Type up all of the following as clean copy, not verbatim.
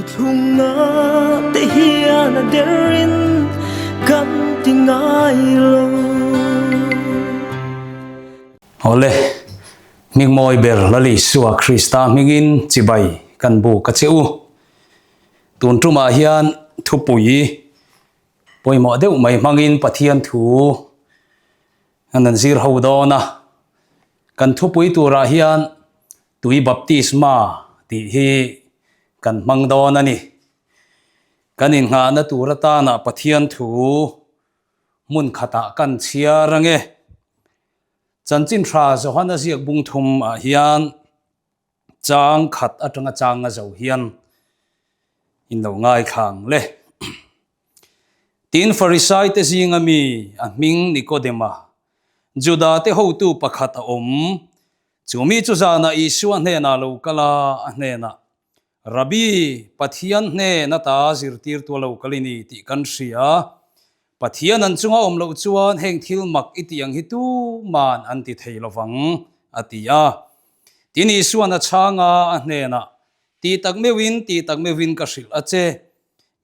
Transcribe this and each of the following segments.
Thuthlunga te hian a derin kan ti ngai lo. Awle, hmingmawi ber Lal Isua Krista hmingin chibai kan buk a che u. Tun tumah hian thupui pawimawh deuh mai hmangin Pathian thu an an zir ho dawn a. Kan thupui turah hian Tui baptisma tih hi kan hmang dawn a ni. Kan innghahna tur atana Pathian thu hmun khatah kan chhiar ange. Chanchin tha Johana ziak bung thum ah hian chang khat atanga chang a zo hian in lo ngaithlang le. Tin Farisai te zinga mi a hming Nikodema, Juda te hotu pakhat a awm. Chu mi chu zanah Isua hnenah lo kal a, a hnenah, Rabbi, Pathian hnen ata zirtirtu a lo kal i ni tih kan hria. Pathian an chunga awm loh chuan heng thil mak i tih ang hi tuman an ti thei lovang, a ti a. Tin Isuan a chhang a, a hnenah, Ti tak meuhin, ti tak meuhin ka hrilh a che.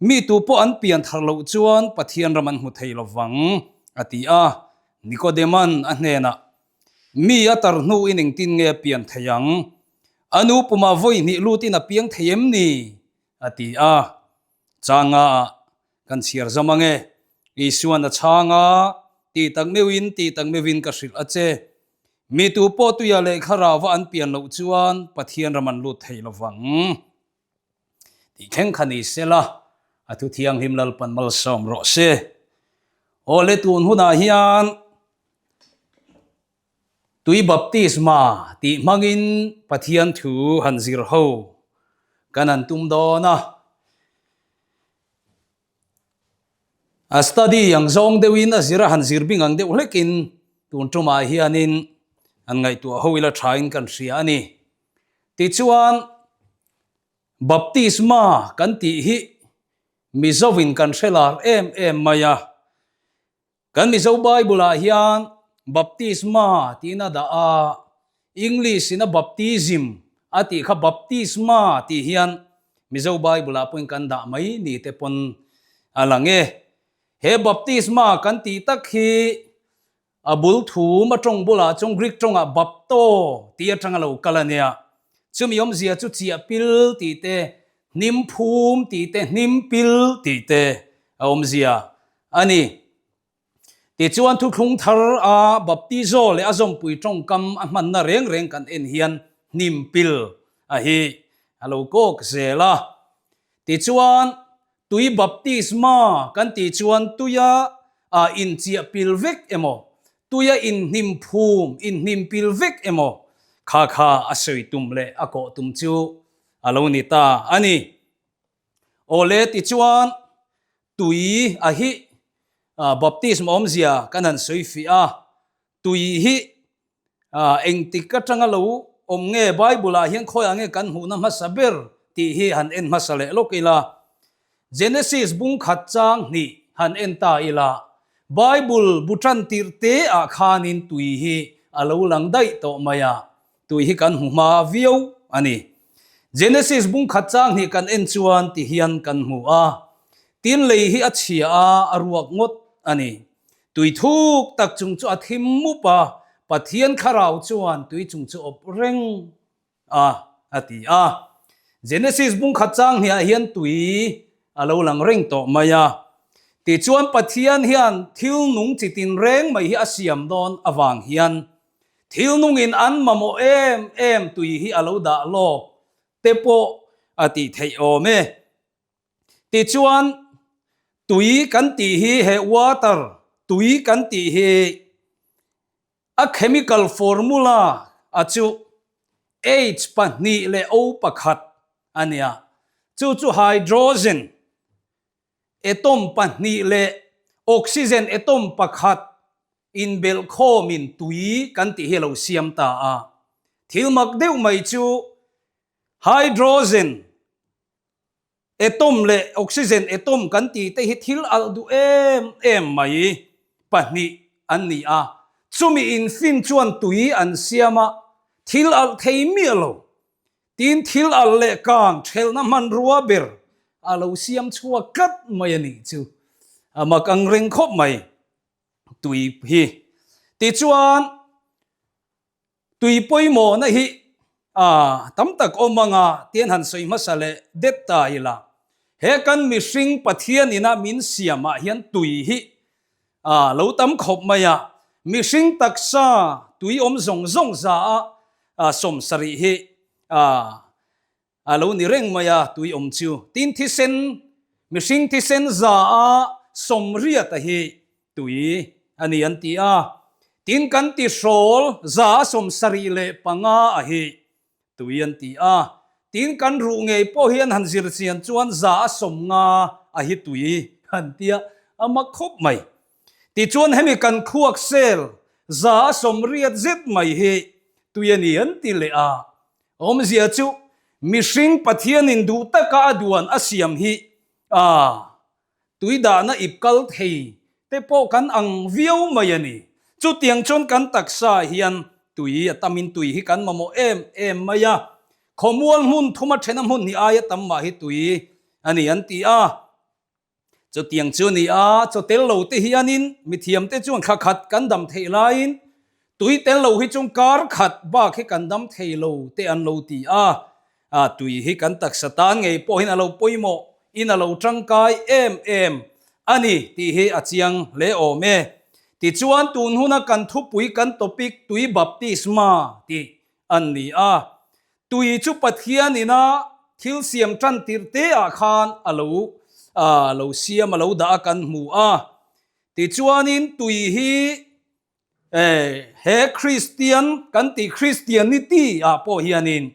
Mi tu pawh an pian thar loh chuan Pathian ram an hmu thei lovang, a ti a. Nikodeman a hnenah, Mi a tar hnuin engtin nge a pian thei ang? A nu pumah vawi hnih lutin a piang thei em ni? a ti a. Changa ah kan chhiar zam ange. Isuan a chhang a, Ti tak meuhin, ti tak meuhin ka hrilh a che. Mi tu pawh tuia leh thlarauva an pian loh chuan Pathian ram an lut thei lovang. Tih thleng kha ni sela, a thu thianghlim Lalpan malsawm rawh se. Aw le tun hunah hian tui baptisma tih hmangin Pathian thu han zir ho kan han tum dawn a. A study ang zawng deuhin a zir a han zir bing ang deuh hlekin tun tumah hianin han ngaihtuah ho ila thain kan hria a ni. Tichuan, baptisma kan tih hi Mizovin kan hre lar em em mai a. Kan Mizo Bible-ah hian baptisma tiin a dah a, English-in a baptism a tih kha baptisma tih hian Mizo Bible-ah pawhin kan dah mai ni te pawn a lang e. He baptisma kan tih tak hi A bul thum a tawng bulah chuan Greek tawngah bapto tih atanga lo kal a nia. Chumi awmzia chu chiah pil tih te, hnim phum tih te, hnim pil tih te a awmzia a ni. Tichuan thuthlung thar a baptizo leh a zawmpui tawngkam a hmanna reng reng kan en hian hnim pil a hi a lo kawk zel a. Tichuan Tui baptisma kan tih chuan tuia ah inchiah pil vek emaw, tuia inhnim phum, inhnim pil vek emaw kha kha a sawi tum leh a kawh tum chu a lo ni ta a ni. Awle tichuan tui a hi baptisma awmzia kan han sawi fiah a, tui hi Engtik atanga lo awm nge Bible-ah hian khawiah nge kan hmuhna hmasa ber tih hi han en hmasa leh lawk ila. Genesis bung khat chang hnih han en ta ila, Bible bu tan tirh te ah khanin tui hi a lo lang daih tawh mai a, tui hi kan hmu hma viau a ni. Genesis bung khat chang hnih kan en chuan ti hian kan hmu a, tin lei hi a chhia a, a ruak ngawt a ni. Tui thuk tak chung chu a thim mup a, Pathian thlarau chuan tui chung chu awp reng a, a ti a. Genesis bung khat chang hniah hian tui a lo lang reng tawh mai a. Tichuan Pathian hian thil nung chi tin reng mai hi a siam dawn avang hian thil nungin an mamawh em em tui hi a lo dah lawk te pawh a tih theih awm e. Tichuan, tui kan tih hi he water, tui kan tih hi a chemical formula a chu H pahnih leh O pakhat a nia. Chu chu hydrogen atom pahnih leh oxygen atom pakhat inbelh khawmin tui kan tih hi a lo siam ta a. Thil mak deuh mai chu hydrogen Atom leh oxygen atom kan tih te hi thil alh duh em em mai pahnih an ni a, chumi infin chuan tui an siam a, thil alh thei miah lo. Tin thil alh leh kang thelhna hmanrua ber. a lo siam chhuak tlat mai a nih chu. A mak ang reng khawp mai tui hi. Tichuan tui pawimawhna hi a tam tak awm anga tian han sawi hmasa leh det ta ila. He kan mihring Pathian ina min siamah hian tui hi a lo tam khawp mai a, mihring taksa tui awm zawng zawng za a 70 hi a a lo ni reng mai a tui awm chu. Tin thisen, mihring thisen za a 80 a hi tui a ni an ti a. Tin kan tihrawl za a 75 a hi tui an ti a. Tin kan ruh ngei pawh hi an han zir chian chuan za a 50 a hi tui an ti a, a mak khawp mai. Tichuan hemi kan khuak sel za a 80 zet mai hi tui a ni an ti leh a. Awmzia chu mihring Pathianin duh taka a duan a siam hi a tui dahna ip kal thei te pawh kan ang viau mai a ni. Chutiang chuan kan taksa hian tui a tamin tui hi kan mamawh em em mai a. Khawmual hmun thuma thena hmun hnih aia tam mah hi tui a ni an ti a. Chutiang chu ni a, chaw tel lo te hianin mithiam te chuan thla khat kan dam theih laiin tui tel lo hi chung kar khat bak hi kan dam thei lo te an lo ti a. A tui hi kan taksa tan ngei pawhin a lo pawimawh in a lo tangkai em em a ni tih hi a chiang hle awm e. Tichuan tun huna kan thupui kan topic tui baptisma tih an ni a. Tui chu Pathian ina thil siam tan tirh te ah khan a lo a lo siam a lo dah a kan hmu a. Tichuanin tui hi he Kristian kan tih Christianity ah pawh hianin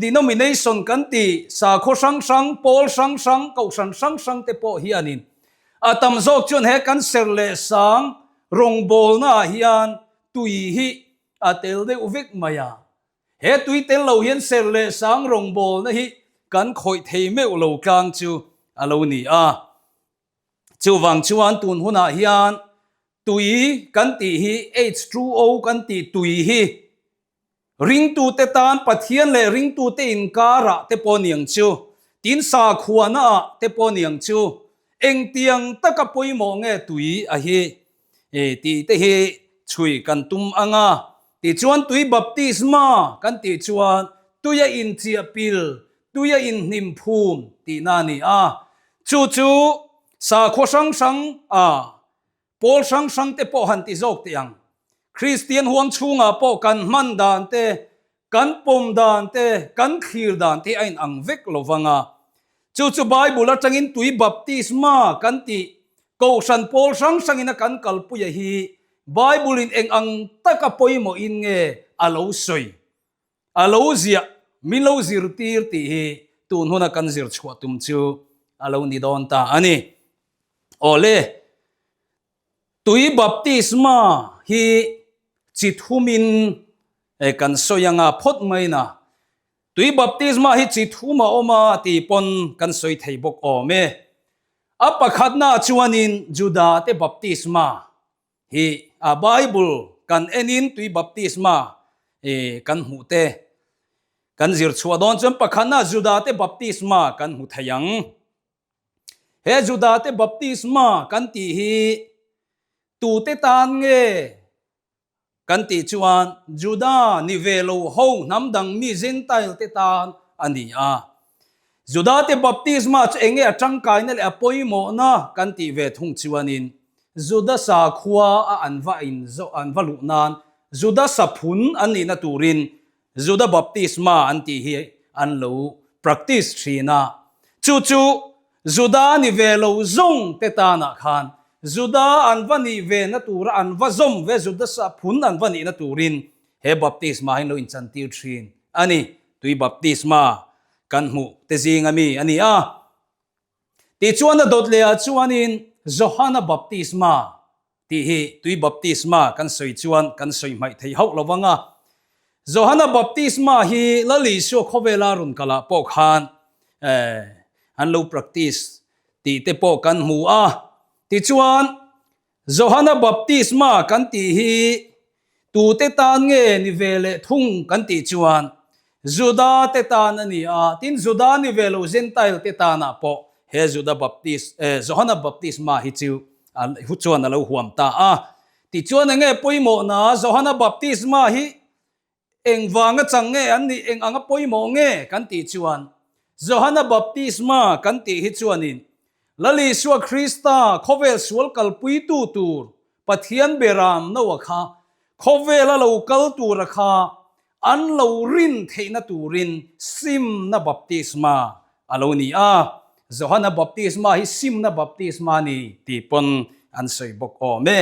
denomination kan tih sakhaw hrang hrang pawl hrang hrang kohhran hrang hrang te pawh hianin a tam zawk chuan he kan serh leh sang rawngbawlna ah hian tui hi a tel deuh vek mai a. He tui tel lo hian serh leh sang rawngbawlna hi kan khawih thei meuh lo tlang chu a lo ni a. Chuvang chuan tun hunah hian tui kan tih hi H2O kan tih tui hi ringtute tan Pathian leh ringtute inkarah te pawh niang chu, tin sakhuanaah te pawh niang chu engtiang taka pawimawh nge tui a hi tih te hi chhui kan tum ang a. Tichuan tui baptisma kan tih chuan tuia inchiah pil Tui a inhnim phum tihna a ni a, chu chu sakhua hrang hrang a pawl hrang hrang te pawh han ti zawk teh ang. Kristian huang chhungah pawh kan hman dan te, kan pawm dan te, kan thlir dan te a inang vek lo vang a. Chu chu Bible atangin tui baptisma kan tih kohhran pawl hrang hrangin a kan kalpuia hi Bible-in eng ang taka pawimawhin nge a lo sawi A lo ziah, min lo zirtir tih hi tun huna kan zir chhuah tum chu a lo ni dawn ta a ni. Awle, tui baptisma hi chi thumin kan sawi anga phawt mai na. Tui baptisma hi chi thum a awm a tih pawn kan sawi thei bawk awm e. A pakhatna chuanin Juda te baptisma Hi a Bible kan enin tui baptisma kan hmuh te kan zir chhuah dawn chuan pakhatna Juda te baptisma kan hmu thei ang. He Juda te baptisma kan tih hi tute tan nge kan tih chuan Juda ni ve lo ho hnam dang mi Gentile te tan a ni a. Juda te baptisma chu enge a tangkaina leh a pawimawhna kan tih ve thung chuanin Juda sakhua a an va in an va luh nan Juda saphun an nihna turin Juda baptisma an tih hi an lo practice thin a. Chu chu Juda ni ve lo zawng te tanah khan Juda an va nih ve na tura an va zawm ve Juda saphun an va nihna turin he baptisma hi an lo inchantir thin a ni. Tui baptisma kan hmuh te zinga mi a ni a. Tichuan a dawt lehah chuanin Johana baptisma tih hi tui baptisma kan sawi chuan kan sawi hmaih thei hauh lo vang a. Johana baptisma hi Lal Isua khawvela rawn kalah pawh khan an lo practice tih te pawh kan hmu a. Tichuan Johana baptisma kan tih hi tute tan nge ni ve leh thung kan tih chuan. Juda te tan a ni a, tin Juda ni ve lo Gentile te tanah pawh he Juda Baptist, eh, Johana Baptisma hi chu a chuan a lo huam ta a. Tichuan enge pawimawhna Johana Baptisma hi Engvanga chang nge an nih, eng anga pawimawh nge kan tih chuan Johana Baptisma kan tih hi chuanin Lal Isua Krista khawvel sual kalpuitu tur Pathian beram Noa kha khawvela lo kal tura kha an lo rin theihna turin simna baptisma a lo ni a. Johana Baptisma hi simna baptisma a ni tih pawn an sawi bawk awm e.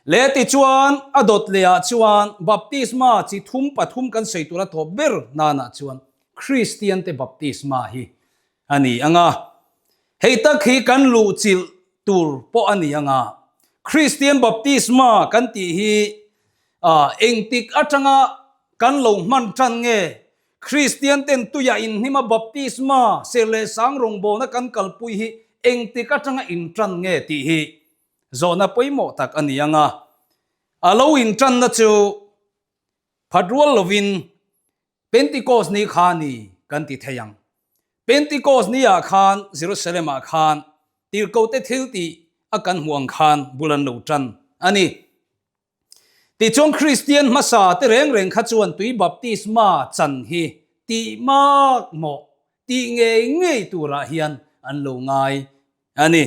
Leh tichuan, a dawt lehah chuan baptisma chi thum pathum kan sawi tura tawp ber nanah chuan Kristiante baptisma hi a ni ang a. Hei tak hi kan luhchilh tur pawh a ni ang a. Kristian baptisma kan tih hi engtik atanga kan lo hman tan nge? Kristianten tuiah inhnima baptisma ser leh sang rawngbawlna kan kalpui hi engtik atanga intan nge tih hi Zawhna pawimawh tak a ni ang a, a lo intanna chu phat rual lovin Pentecost ni kha ni kan ti thei ang. Pentecost ni ah khan Jerusalem ah khan tirhkohte thil tih a kan hmuh ang khan bul an lo tan a ni. Tichuan Kristian hmasa te reng reng kha chuan tui baptisma chan hi tih mak mawh tih ngei ngei turah hian an lo ngai a ni.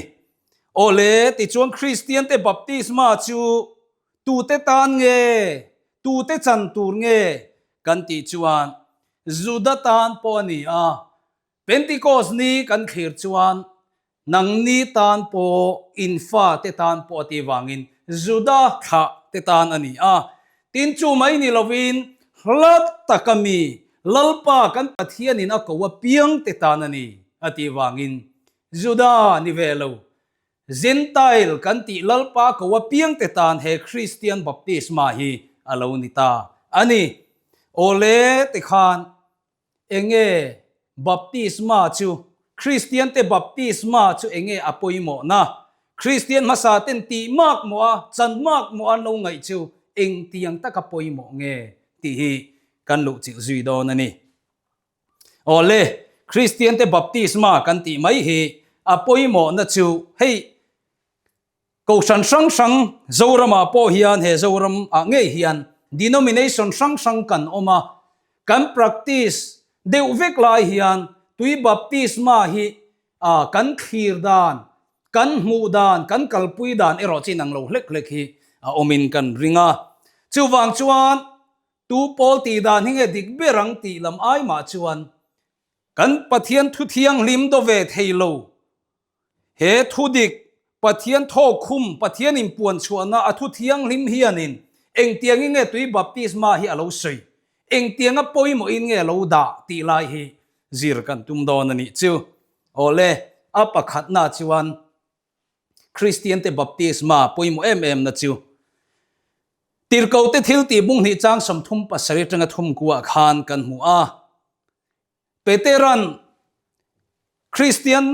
Awle, tichuan Kristian te baptisma chu tute tan nge, tute chan tur nge kan tih chuan Juda tan pawh a ni a, Pentecost ni kan thlir chuan nangni tan pawh in fate tan pawh a tih vangin Juda thlah te tan a ni a. Tin chu mai ni lovin hla taka mi Lalpa kan Pathianin a ko apiang te tan a ni a tih vangin Juda ni ve lo Gentile kan tih Lalpa ko apiang te tan he Kristian baptisma hi a lo ni ta a ni. Awle tikhan Enge baptisma chu? Kristiante baptisma chu enge a pawimawhna? Kristian hmasa ten tih mak maw a, chan mak maw an lo ngaih chu engtiang taka pawimawh nge tih hi kan luhchilh zui dawn a ni. Awle, Kristiante baptisma kan tih mai hi a pawimawhna chu hei Kohhran hrang hrang Zoramah pawh hian he Zoram ah ngei hian denomination hrang hrang kan awm a, kan practice deuh vek lai hian tui baptisma hi kan thlir dan, kan hmuh dan, kan kalpui dan erawh chin ang lo hlek hlek hi a awmin kan ring a. Chuvang chuan tu pawl tih dan hi nge dik ber ang tih lam ai mah chuan kan Pathian thu thianghlim do ve thei lo He thu dik, Pathian thawkkhum, Pathian inpuan chhuahna a thu thianghlim hianin engtiangin nge tui baptisma hi a lo sawi, engtianga pawimawhin nge a lo dah tih lai hi zir kan tum dawn a nih chu. Awle, a pakhatna chuan Kristiante baptisma pawimawh em emna chu Tirhkohte thiltih bunghnih chang 37 atanga thumkuah khan kan hmu a. Peteran Kristian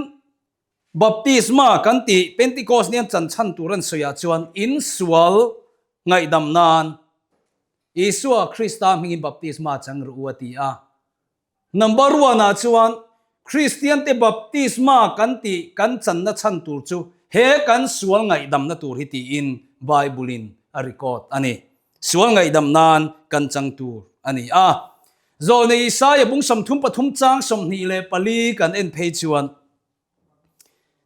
baptisma kan tih Pentecost nian chan chhan tur an sawiah chuan in sual ngaihdam nan Isua Krista hmingin baptisma chang ru u a ti a. Number one ah chuan Kristian te baptisma kan tih kan channa chhan tur chu he kan sual ngaihdamna tur hi tiin Bible in a record a ni. Sual ngaihdam nan kan chang tur a ni a. Zawlnei Isaia bung 33 chang 24 kan en phei chuan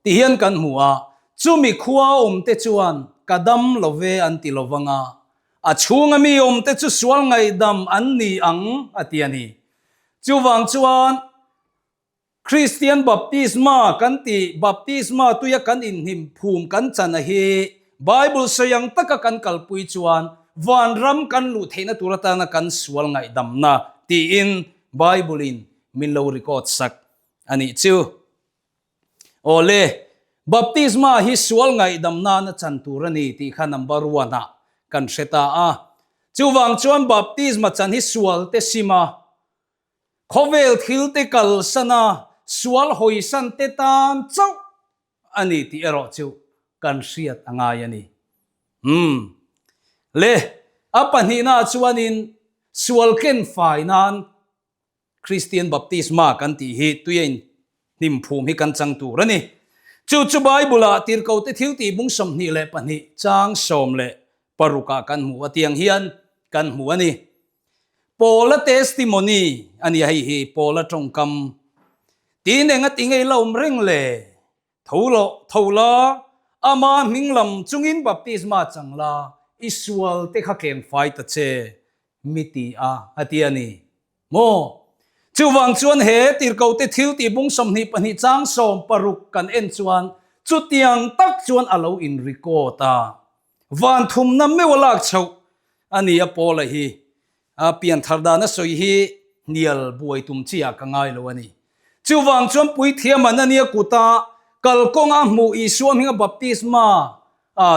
ti hian kan hmu a, Chumi khua awmte chuan ka dam lo ve an ti lo vang a, a chhunga mi awmte chu sual ngaihdam an ni ang a ti a ni. Chuvang chuan Kristian baptisma kan tih, baptisma tuia kan inhnim phum kan chan a hi Bible sawi ang taka kan kalpui chuan vanram kan luh theihna tur atana kan sual ngaihdamna tiin Bible in min lo record sak a nih chu. Awle, baptisma hi sual ngaihdam nana chan tur a ni tih kha number one ah kan hre ta a. Chuvang chuan baptisma chan hi sual te sim a, Khawvel thil te kalsan a, sual hawisan te tan chauh a ni tih erawh chu kan hriat a ngai a ni. Umm. Le, a pahnihnaah chuanin sual ken fai nan Kristian baptisma kan tih hi tuia in hnim phum hi kan chang tur a ni. Chu chu Bible-ah tirhkote thiltih bung 22 chang 16 ah kan hmu a tiang hian kan hmu a ni. Paula testimony a ni a hei hi Paula tawngkam tiin enga ti ngei la awm reng le? Tho loh, tho la, ama hming lam chungin baptisma chang la, i sual te kha keng fai ta che, mi ti a, a ti a ni. Maw? Chuvang chuan he tirhkote thil tih bung 22 chang 16 kan en chuan chutiang tak chuan a lo in record a. Van thumna meuh a lak chhoh a ni a Paula hi. A pianthar dan a sawi hi hnial buai tum chi ah ka ngai lo a ni. Chuvang chuan puithiam an ania kuta kalkawnga hmuh Isua hminga baptisma,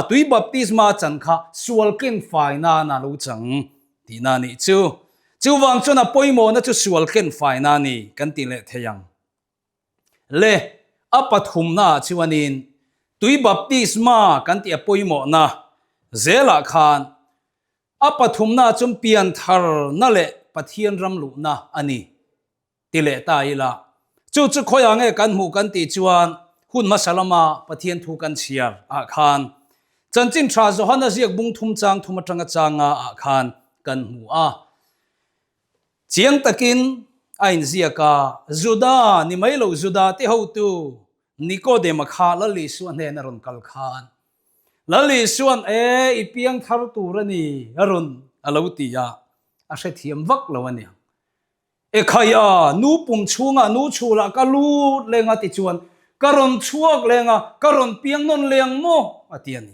tui baptisma a chan kha sual ken fai nan a lo chang tihna a nih chu. Chuvang chuan a pawimawhna chu sual ken faina a ni kan ti leh thei ang. Le a pathumna ah chuanin tui baptisma kan tih a pawimawhna zelah khan A pathumna chuan piantharna leh Pathian ram luhna a ni ti leh ta ila. Chu chu khawiah nge kan hmuh kan tih chuan hun hmasa lama Pathian thu kan chhiar ah khan Chanchin Tha Johana ziak bung thum chang thum atanga changa ah khan kan hmu a. Chiang takin a inziak a, Juda ni mai lo Juda te hotu Nikodema kha Lal Isua hnena rawn kal khan Lal Isuan, E, i piang thar tur a ni, a rawn a lo ti a, a hrethiam vak lo a niang. E khai a, nu pum chhungah nu chhulah ka lut leng a ti chuan, ka rawn chhuak leng a, ka rawn piang nawn leng maw? a ti a ni.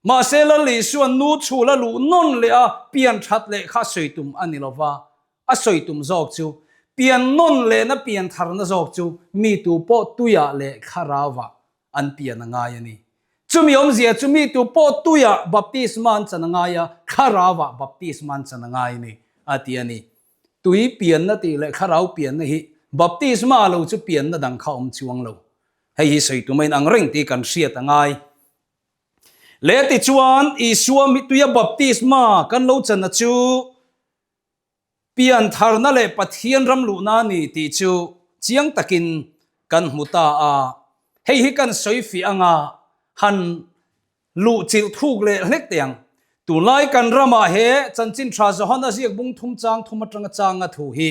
Mahse Lal Isuan nu chhul a luh nawn leh a, pian that leh kha a sawi tum a ni lo va, a sawi tum zawk chu, pian nawn lehna pian tharna zawk chu mi tu pawh tuiah leh thlarauah an pian a ngai a ni. Chumi awmzia chu mi tu pawh tuiah baptisma an chan a ngai a, thlarauah baptisma an chan a ngai a ni, a ti a ni. Tui pianna tih leh thlarau pianna hi baptisma lo chu pianna dang kha awm chuang lo. Hei hi sawi tum a inang reng tih kan hriat a ngai. Leh tichuan Isua mi tuia baptisma kan lo channa chu Piantharna leh Pathian ram luhna a ni tih chu chiang takin kan hmu ta a. Hei hi kan sawi fih anga han luh chilh thuk leh hlek teh ang. Tunlai kan ramah he Chanchin Tha Johana ziak bung thum chang thum atanga changa thu hi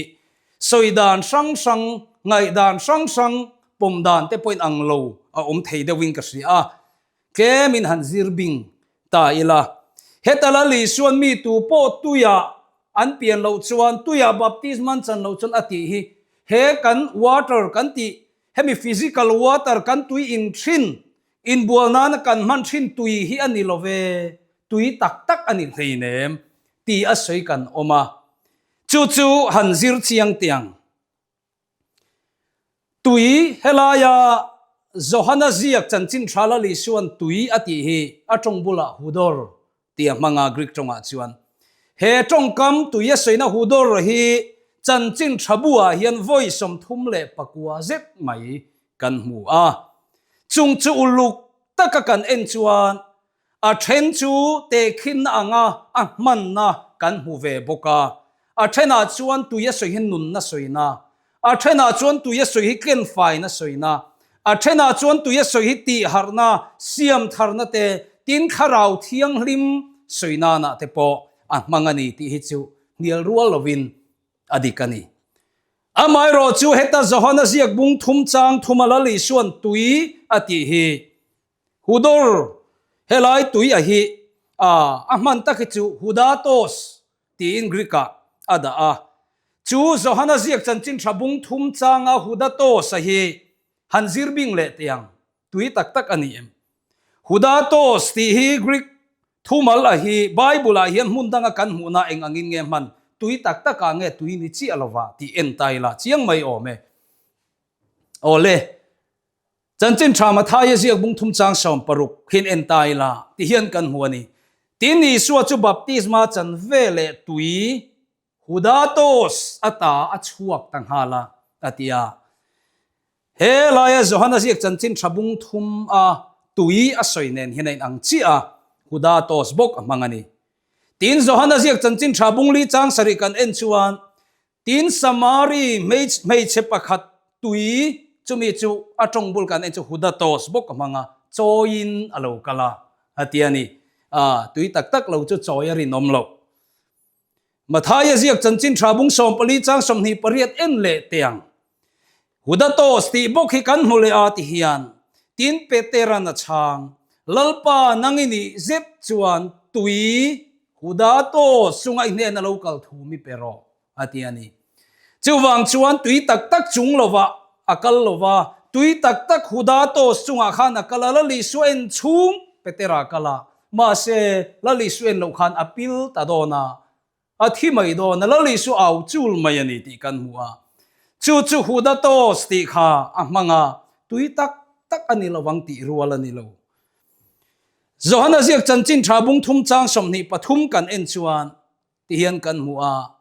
sawi dan hrang hrang, ngaihdan hrang hrang, pawm dan te pawhin ang lo a awm thei deuhin ka hria a. Tlem in han zir bing ta ila. Heta Lal Isuan mi tu pawh tuiah an pian loh chuan, tuiah baptism an chan loh chuan a tih hi, he kan water kan tih, hemi physical water kan tui in thin, inbual nana kan hman thin tui hi a ni lo ve, tui tak tak a ni hleinem tih a sawi kan awm a. Chu chu han zir chiang tiang. Tui, Helaia Johana ziak chanchin tha Lal Isuan tui a tih hi a tawng bulah hudor tih a hmang a Greek tawngah chuan. He tawngkam tui a sawina hudor hi chanchin tha buah hian vawi 39 zet mai kan hmu a. Chung chu uluk taka kan en chuan A then chu tehkhinna anga a hmanna kan hmu ve bawk a. A thenah chuan tui a sawi hi nunna sawina, a thenah chuan tui a sawi hi tlenfaina sawina, a thenah chuan tui a sawi hi tihharhna, siamtharna te, tin thlarau thianghlim sawi nanah te pawh a hmang a ni tih hi chu hnial rual lovin a dik a ni. Amaherawh chu heta Johana ziak bung thum chang thuma Lal Isuan tui a tih hi Hudor, helai tui a hi a a hman tak hi chu Hudatos tiin Greek ah a dah a. Chu Johana ziak chanchin tha bung thum changa Hudatos a hi han zir bing leh teh ang, tui tak tak a ni em? Hudatos tih hi Greek thumal a hi Bible ah hian hmun danga kan hmuhna eng angin nge hman, tui tak tak ah nge tui ni chiah lova tih en ta ila chiang mai awm e. Awle. Chanchin tha Mathaia ziak bung thum chang 60 khian en ta ila ti hian kan hmu a ni. Tin Isua chu baptisma chan ve leh tui Hudatos ata a chhuak ta nghal a, a ti a. He laia Johana ziak chanchin tha bung thum a tui a sawi nen hian a inang chiah a, Hudatos bawk a hmang a ni. Tin Johana ziak chanchin tha bung li chang sarih kan en chuan. Tin, Samari hmeichhe pakhat tui chumi chu a tawng bul kan en chu Hudatos bawk a hmang a, chawiin a lo kal a, a ti a ni. A, tui tak tak lo chu chawi a rinawm loh. Mathaia ziak chanchin tha bung 14 chang 28 en leh teh ang. Hudatos tih bawk hi kan hmu leh a ti hian, tin Petera'n a chhang, Lalpa nang i nih zet chuan tui Hudatos chunga i hnena lo kal thu mi pe rawh, a ti a ni. Chuvang chuan tui tak tak chung lovah a kal lova, tui tak tak Hudatos chungah khan a kal a, Lal Isua en chhung Petera a kal a, mahse Lal Isua en loh khan a pil ta dawn a, A thi mai dawn a, Lal Isu au chul mai a ni tih kan hmu a. Chu chu Hudatos tih kha a hmang a, tui tak tak a ni lovang tih rual a ni lo. Johana ziak chanchin tha bung thum chang 23 kan en chuan ti hian kan hmu a.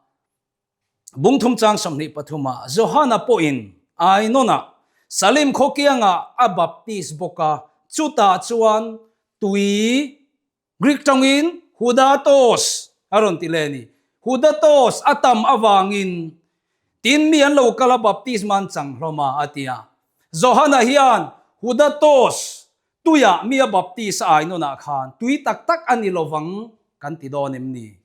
Bung thum chang 23 ah Johana pawhin Ainawnah Salim khaw kiangah a baptis bawk a, chutah chuan tui Greek tawngin Hudatos a rawn ti leh a ni. Hudatos a tam avangin tin mi an lo kal a baptisma an chang hlawm a, a ti a. Johana hian Hudatos tuiah mi a baptis a ainawnah khan tui tak tak a ni lovang kan ti dawn em ni?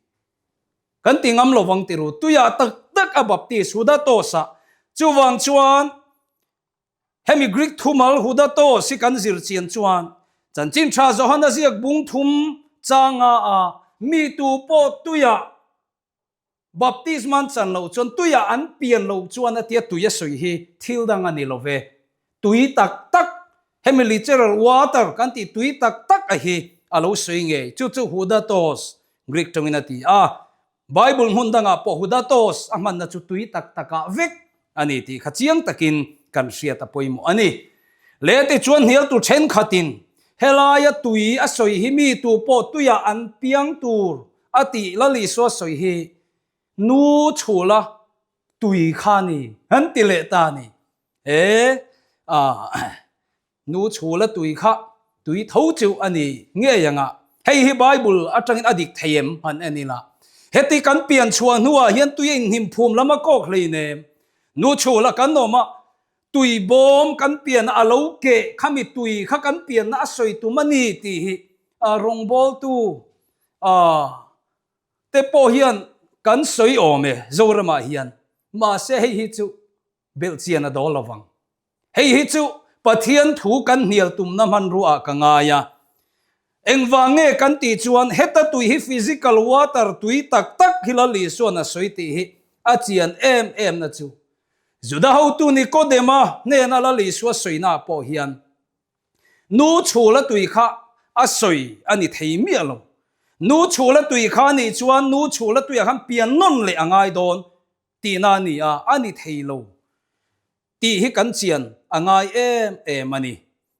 Kan ti ngam lovang ti ru. Tuiah tak tak a baptis Hudatos-ah. Chuvang chuan Hemi Greek thumal Hudatos hi kan zir chian chuan Chanchin Tha Johana ziak bung thum changa a mi tu pawh tuiah baptisma an chan loh chuan tuiah an pian loh chuan a tia tui a sawi hi thil dang a ni lo ve. Tui tak tak, hemi literal water kan tih tui tak tak a hi a lo sawi ngei. Chu chu Hudatos Greek tawngin a ti a. Bible hmun dangah pawh Hudatos a hmanna chu tui tak takah vek a ni tih kha chiang takin kan hriat a pawimawh a ni. Leh tichuan hnialtu thenkhatin helaia tui a sawi hi mi tu pawh tuiah an piang tur a tih Lal Isua sawi hi nu chhula tui kha a ni an ti leh ta a ni. He Nu chhula tui kha tui tho chu a ni ngei ang a, hei hi Bible atangin a dik thei em han en ila. Heti kan pian chhuah hnuah hian tui a inhnim phum lam a kawk hleinem. Nu chhula kan awm a, tui bawm kan pianna a lo keh khami tui kha kan pianna a sawi tum a ni tih hi rawngbawltu te pawh hian kan sawi awm e Zoramah hian. Mahse hei hi chu belhchian a dawl lovang. Hei hi chu Pathian thu kan hnial tumna hmanruaah ka ngai a. Engvang nge kan tih chuan heta tui hi physical water tui tak tak hi Lal Isuan a sawi tih hi a chian em em na chu. Juda hotu Nikodema hnena Lal Isua sawinaah pawh hian nu chhula tui kha a sawi a ni thei miah lo. Nu chhula tui kha a nih chuan nu chhula tuiah khan pian nawn leh a ngai dawn tihna a ni a, a ni thei lo. Tih hi kan chian a ngai em em a ni.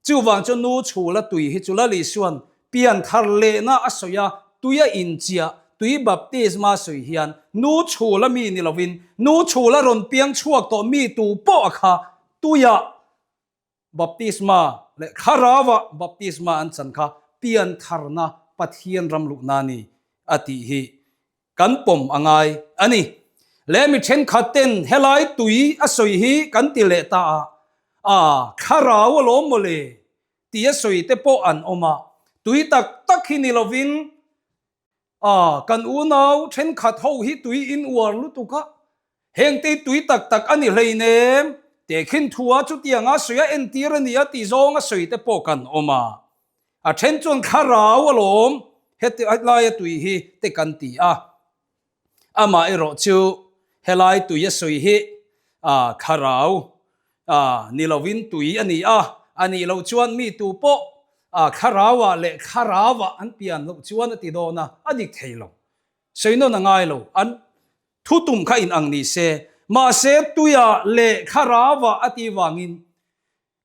Chuvang chu nu chhula tui hi chu Lal Isuan pian thar lehna a sawi a, tui a inchiah, tui baptisma a sawi hian nu chhula mi ni lovin nu chhula rawn piang chhuak tawh mi tu pawh a kha tuiah Baptisma leh Thlarauah baptisma an chan kha pian tharna Pathian ram luhna a ni a tih hi kan pawm a ngai a ni. Leh mi thenkhat ten helai tui a sawi hi kan ti leh ta a, a Thlarau alawm mawle ti a sawi te pawh an awm a, tui tak tak hi ni lovin A, kan unau thenkhat ho hi tui in uar lutuk a, hengte tui tak tak a ni hleinem, tehkhin thua chutianga sawi a entir a ni a tih zawng a sawi te pawh kan awm a. A then chuan thlarau alawm heti laia tui hi te kan ti a. Amah erawh chu helai tui a sawi hi thlarau ni lovin tui a ni a, a nih loh chuan mi tu pawh thlarauah leh thlarauah an pian loh chuan a ti dawn a, a dik thei lo. Sawi nawn a ngai lo, an thutum kha inang ni se, mahse tuiah leh thlarauah a tih vangin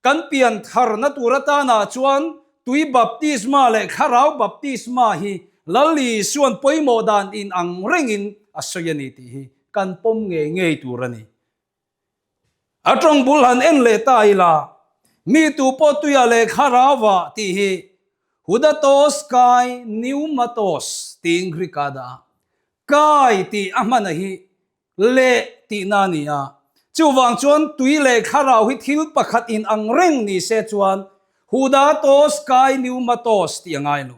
Kan pian tharna tur atana chuan tui baptisma leh thlarau baptisma hi Lal Isuan pawimawh dan in ang rengin a sawi a ni tih hi kan pawm ngei ngei tur a ni. A tawng bul han en leh ta ila, mi tu pawh tuiah leh thlarauah tih hi Hudatos kai pneumatos tiin Greek-ah dah a, kai tih a hmana hi. Leh tihna a ni a. Chuvang chuan tui leh thlarau hi thil pakhat in ang reng ni se chuan Hudatos kai pneumatos tih a ngai lo.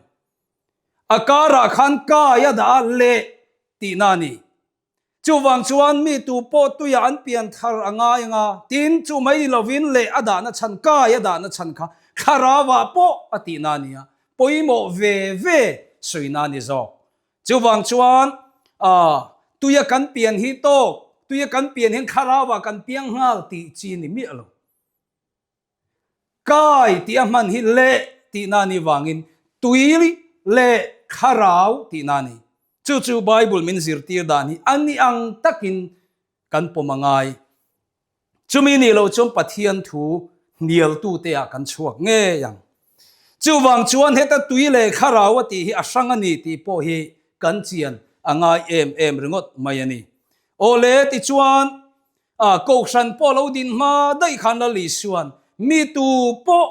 A karah khan kai a dah a leh tihna a ni. Chuvang chuan mi tu pawh tuiah an pian thar a ngai anga tin chu mai ni lovin leh a dahna chhan kai a dahna chhan kha thlarauah pawh a tihna a ni a, pawimawh ve ve sawina a ni zawk. Chuvang chuan tuia kan pian hi tawk, tuia kan pian hian thlarauah kan piang nghal tih chi ni miah lo. Kai tih a hman hi leh tihna a nih vangin tui leh thlarau tihna a ni. Chu chu Bible min zirtir dan hi a ni ang takin kan pawm a ngai. Chumi nih loh chuan Pathian thu hnialtute ah kan chhuak ngei ang. Chuvang chuan heta tui leh thlarau a tih hi a hrang a ni tih pawh hi kan chian a ngai em em ringawt mai a ni. Awle tichuan A kohhran pawh lo din hma daih khan Lal Isuan mi tu pawh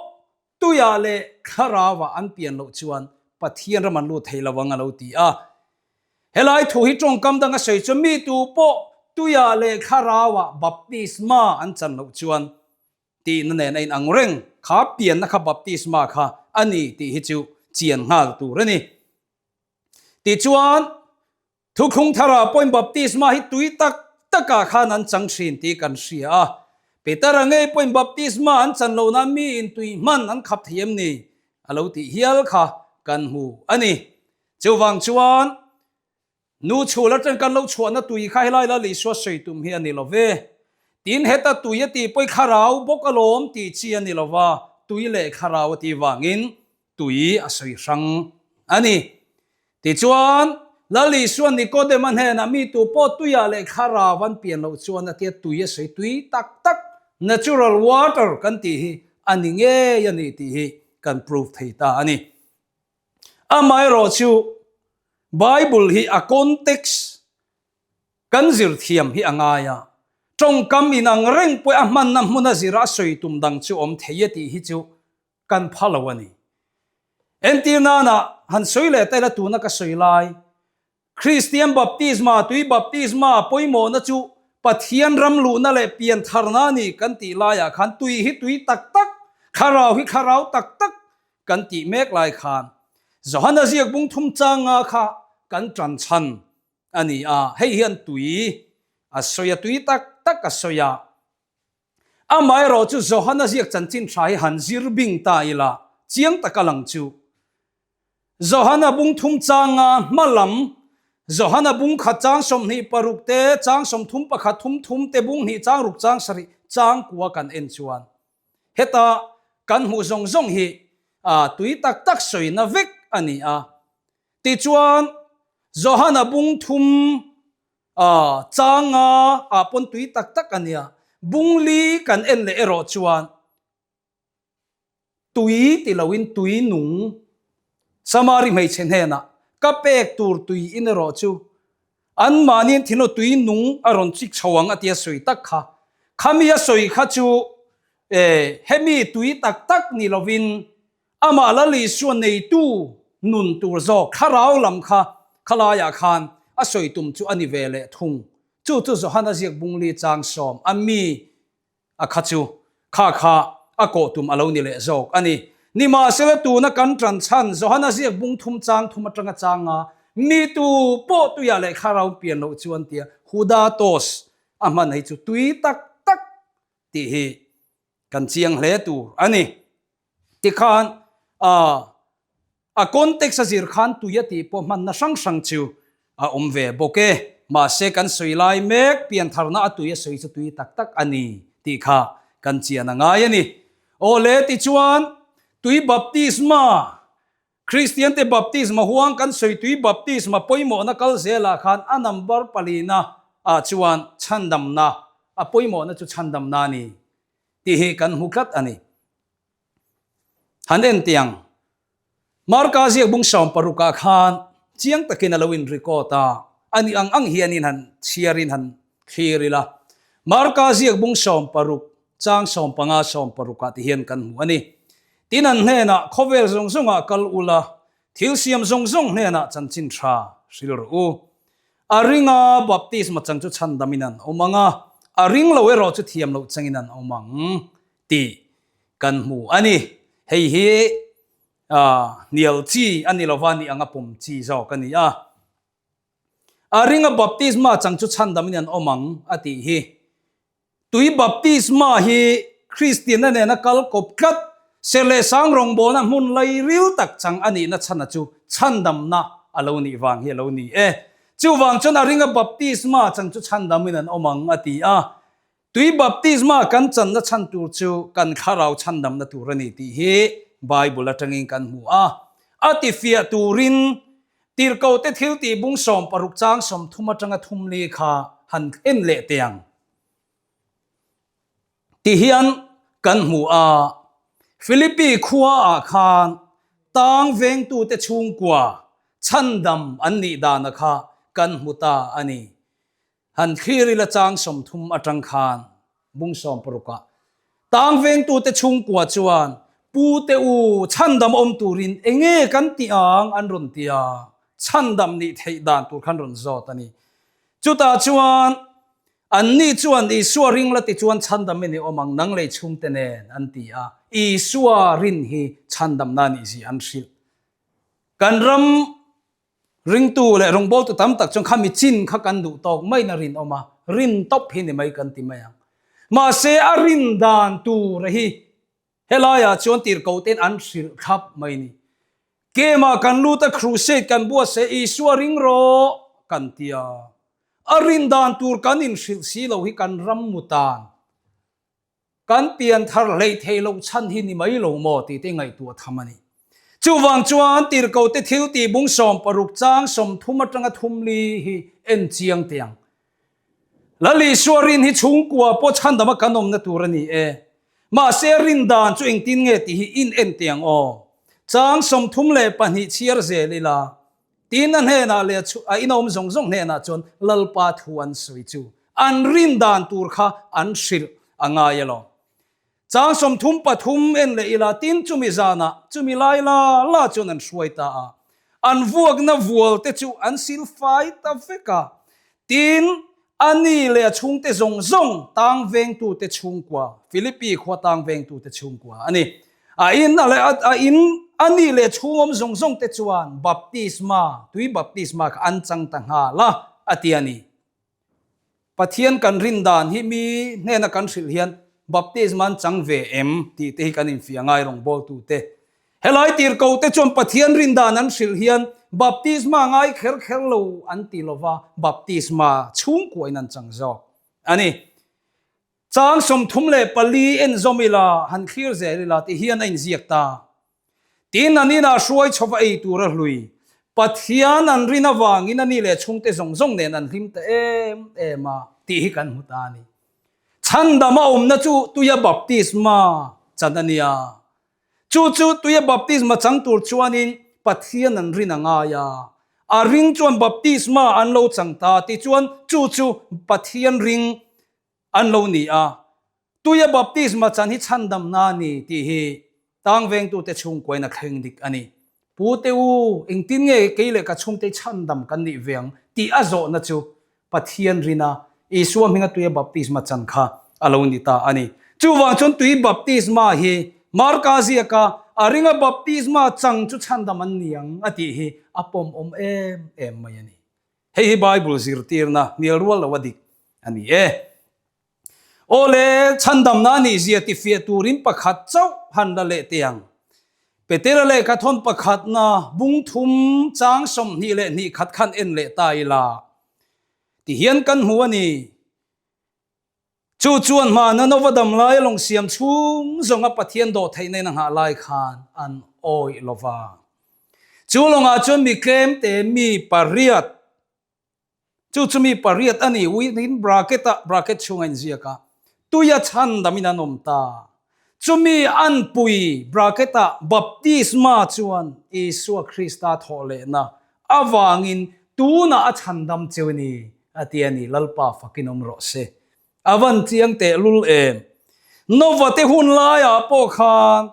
tuiah leh thlarauah an pian loh chuan Pathian ram an lut thei lo ang a lo ti a. Helai thu hi tawngkam dang a sawi chuan mi tu pawh tuiah leh thlarauah baptisma an chan loh chuan tihna nen a inang reng kha pianna kha baptisma kha a ni tih hi chu chian nghal tur a ni. Tichuan Thuthlung tharah pawhin baptisma hi tui tak takah khan an chang thin tih kan hria a. Petera ngei pawhin baptisma an chan loh nan miin tui hman an khap thei em ni? A lo tih hial kha kan hmu a ni. Chuvang chuan nu chhul atang kan lo chhuahna tui kha helai la Isua sawi tum hi a ni lo ve. Tin heta tui a tih pawhin thlarau bawk alawm tih chi a ni lo va, tui leh thlarau a tih vangin tui a sawi hrang a ni. Tichuan, Lal Isuan Nikodema hnenah mi tu pawh tuiah leh thlarau an pian loh chuan a tia tui a sawi tui tak tak, natural water kan tih hi a ni ngei a ni tih hi kan prove thei ta a ni. Amaherawhchu, Bible hi a context kan zir thiam hi a ngai a, tawngkam inang reng pawh a hmanna hmuna zira a sawi tum dang chu awm thei e tih hi chu kan pha lo a ni. Entir nana han sawi leh ta ila tuna ka sawi lai, Kristian baptisma, tui baptisma pawimawhna chu Pathian ram luhna leh pian tharna a ni kan tih laiah khan tui hi tui tak tak, thlarau hi thlarau tak tak kan tih mek lai khan Johana ziak bung thum changa kha kan tan chhan a ni a, hei hian tui a sawi a, tui tak tak a sawi a. Amaherawh chu Johana ziak chanchin tha hi han zir bing ta ila, chiang taka lang chu. Johana bung thum changa hma lam, Johana bung khat chang 26 te, chang 31 thum thum te, bung hnih chang ruk chang sarih chang kua kan en chuan heta kan hmuh zawng zawng hi tui tak tak sawina vek a ni a. Tichuan Johana bung thum A, changa ah pawn tui tak tak a nia. Bungli kan en leh erawh chuan tui ti loin tui nung Samari hmeichhe hnenah ka pek tur tui in erawh chu anmahniin thinlung tui nung a rawn chik chho ang a tia sawi tak kha. Khami a sawi kha chu hemi tui tak tak ni lovin Amah Lal Isua neitu nun tur zawk thlarau lam kha khalaiah khan a sawi tum chu a ni ve leh thung. Chu chu Johana ziak bungli chang sawm a mi a kha chu kha kha a kawh tum a lo ni leh zawk a ni. Nimahsela tuna kan tan chhan Johana ziak bung thum chang thum atanga changa mi tu pawh tuiah leh thlarau pian loh chuan tia Hudatos a hman hei chu tui tak tak tih hi kan chiang hle tur a ni. Tikhan a context a zir khan tui a tih pawh hmanna hrang hrang chu a awm ve bawk e. Mahse kan sawi lai mek piantharna a tui a sawi chu tui tak tak a ni tih kha kan chian a ngai a ni. Awle tichuan tui baptisma, Kristian te baptisma huang kan sawi tui baptisma pawimawhna kal zelah khan a number palina ah chuan chhandamna, a pawimawhna chu chhandamna a ni tih hi kan hmu tlat a ni. Han en tiang, Marka ziak bung 60 ah khan chiang takin a lo in record a, a ni ang ang hianin han chhiarin han thlir ila. Marka ziak bung 60 chang 15 60 ah ti hian kan hmu a ni. Tin an hnenah khawvel zawng zawngah kal ula, thil siam zawng zawng hnenah chanchin tha hril rawh u. A ringa baptisma chang chu chhandamin an awm ang a, a ring lo erawh chu thiam loh changin an awm ang tih kan hmu a ni. Hei hi hnial chi a ni lova ni anga pawm chi zawk a ni a. A ringa baptisma chang chu chhandamin an awm ang a tih hi. Tui baptisma hi Kristianna nena kal kawp tlat, ser leh sang rawngbawlna hmun lairil tak chang a nihna chhana chu chhandamna a lo nih vang hi a lo ni e. Chuvang chuan a ringa baptisma chang chu chhandamin an awm ang a ti a. Tui baptisma kan channa chhan tur chu kan thlarau chhandamna tur a ni tih hi Bible atangin kan hmu a. A tifiah turin Tirhkohte thiltih bung 60 chang 30 atanga thumli kha han en leh teh ang. Ti hian kan hmu a, Philippi khua ah khan tang vengtute chhungkua chhandam an nih dana kha kan hmu ta a ni. Han thlir ila chang 30 atang khan bung 60 ah tang vengtute chhungkua chuan Pute u chhandam awm turin enge kan tih ang an rawn ti a, chhandam nih theih dan tur khan rawn zawt a ni. Chutah chuan Anni chuan Isua ring la ti chuan chhandam i ni awm ang, nang lei chhungte nen, an ti a. Isua rin hi chhandamna nih zia an hrilh. Kan ram ringtu leh rawngbawltu tam tak chuan khami chin kha kan duh tawk maiin a rinawm a, rin tawp hi ni mai kan ti mai ang. Mahse a rin dan tur hi Helaiah chuan tirhkohten an hrilh thlap mai ni. Kemah kan lut a crusade kan buatsaih Isua ring rawh kan ti a. A rin dan tur kan inhrilh si lo hi kan ram mutan kan pian thar hleih theih loh chhan hi ni mai lo maw tih te ngaihtuah tham a ni. Chuvang chuan tirhkohte thil tih bung 60 chang 30 atanga thumli hi en chiang teh ang. Lal Isua rin hi chhungkua pawh chhandama kan awmna tur a ni e. Mahse rin dan chu engtin nge tih hi in en teh ang aw. Chang 32 chhiar zel ila, tin a hnenah leh a inawm zawng zawng hnenah chuan Lalpa thu an sawi chu an rin dan tur kha an hrilh a ngai alawm. Chang 33 en leh ila, tin chumi zanah chumi lai la la chuan an hruai ta a, an vuakna vual te chu an sil fai ta vek a, tin a ni leh a chhungte zawng zawng tang vengtute chhungkua, Philippi khua tang vengtute chhungkua a ni. A in a leh a in a ni leh chhungawm zawng zawng te chuan baptisma, tui baptisma kha an chang ta nghal a, a ti a ni. Pathian kan rin dan hi mi hnena kan hrilh hian baptisma an chang ve em tih te hi kan infiah ngai rawngbawltute. Helai tirhkoh te chuan Pathian rin dan an hrilh hian baptisma ngai kher kher lo an ti lova, baptisma chhungkuain an chang zawk a ni. Chang 34 en zawm ila, han thlir zel ila ti hian a inziak ta. Tin, an inah hruai chhova ei tur a hlui. Pathian an rin avangin a ni leh chhungte zawng zawng nen an hlim ta em em a tih hi kan hmu ta a ni. Chhandam a awmna chu tuia baptisma chan a nia. Chu chu tuia baptisma chang tur chuanin Pathian an rin a ngai a. A ring chuan baptisma an lo chang ta tichuan chu chu Pathian ring an lo ni a, tuia baptisma chan hi chhandamna a ni tih hi tang vengtute chhungkuain a thleng dik a ni. Pu te u, engtin nge kei leh ka chhungte chhandam kan nih ve ang tih a zawhna chu Pathian rina Isua hminga tuia baptisma chan kha a lo ni ta a ni. Chuvang chuan tui baptisma hi Marka ziaka a ringa baptisma chang chu chhandam an ni ang a tih hi a pawmawm em em mai a ni. Hei hi Bible zirtirna hnial rual lo a dik a ni e. Aw le, chhandamna a nih zia tifiah turin pakhat chauh han la leh teh ang. Petera lehkha thawn pakhatna bung thum chang 22 khat khan en leh ta ila tihian kan hmu a ni. Chu chuan hmana Nova dam laia lawng siam chhung zawnga Pathian dawh theihna in a nghah lai khan an awih lo va. Chu lawngah chuan mi tlemte mi pariat, chu chu mi pariat a ni, within bracket ah, bracket chhunga inziak a, tuia chhandamin an awm ta. Chumi anpui bracket ah baptisma chuan Isua Krista thawhlehna avangin tunah a chhandam cheu a ni, a ti a ni, Lalpa fakin awm rawh se. A van chiang teh lul em. Nova te hun laiah pawh khan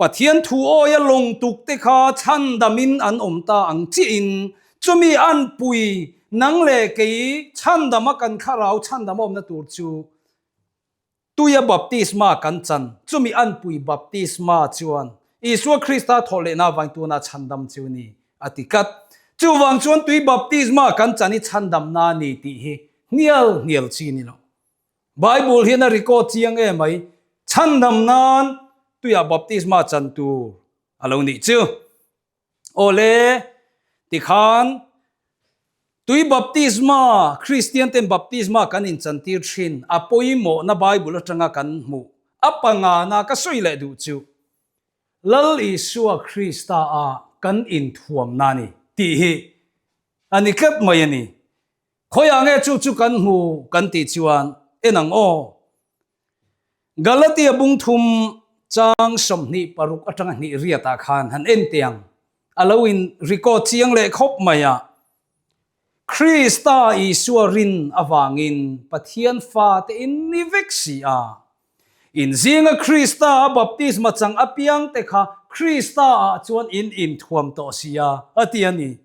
Pathian thu awia lawng tuk te kha chhandamin an awm ta ang chiahin chumi anpui. Nang leh kei chhandama kan thlarau chhandam awmna tur chu Tuia baptisma kan chan, chumi anpui baptisma chuan Isua Krista thawh lehna avangin tuna chhandam chu ni, a ti tlat. Chuvang chuan tui baptisma kan chan hi chhandamna a ni tih hi hnial hnial chi ni lo. Bible hian a record chiang em mai, chhandam nan tuia baptisma chan tur a lo nih chu. Awle, tikhan tui baptisma, Kristian ten baptisma kan inchantir thin, a pawimawhna Bible atanga kan hmuh a pangana ka sawi leh duh chu Lal Isua Krista a kan inthuamna a ni tih hi a ni tlat mai a ni. Khawiah nge chu chu kan hmu kan tih chuan en ang aw. Galatia bung thum chang 26 atanga hnih riatah khan han en teh ang. A lo in record chiang leh khawp mai a. Krista Isua rin avangin Pathian fate in ni vek si a. In zinga Krista a baptisma chang apiang te kha Krista ah chuan in inthuam tawh si a, a ti a ni.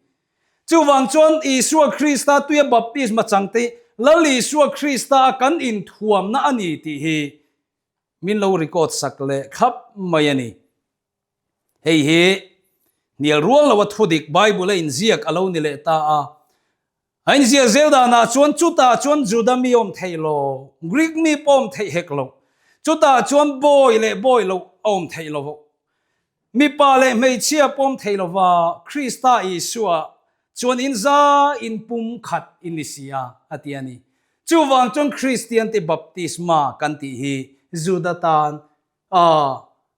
Chuvang chuan Isua Krista tuia baptisma changte Lal Isua Krista a kan inthuamna a ni tih hi min lo record sak leh thlap mai a ni. Hei hi hnial rual loa thudik Bible a inziak a lo ni leh ta a. A inziak zel danah chuan chutah chuan Juda mi awm theih lo, Greek mi pawh awm theih hek lo, chutah chuan bawi leh bawi loh a awm theih lo. Mipa leh hmeichhia pawm thei lova Krista Isua chuan in za in pum khat in ni si a, a ti a ni. Chuvang chuan Kristiante baptisma kan tih hi Juda tan,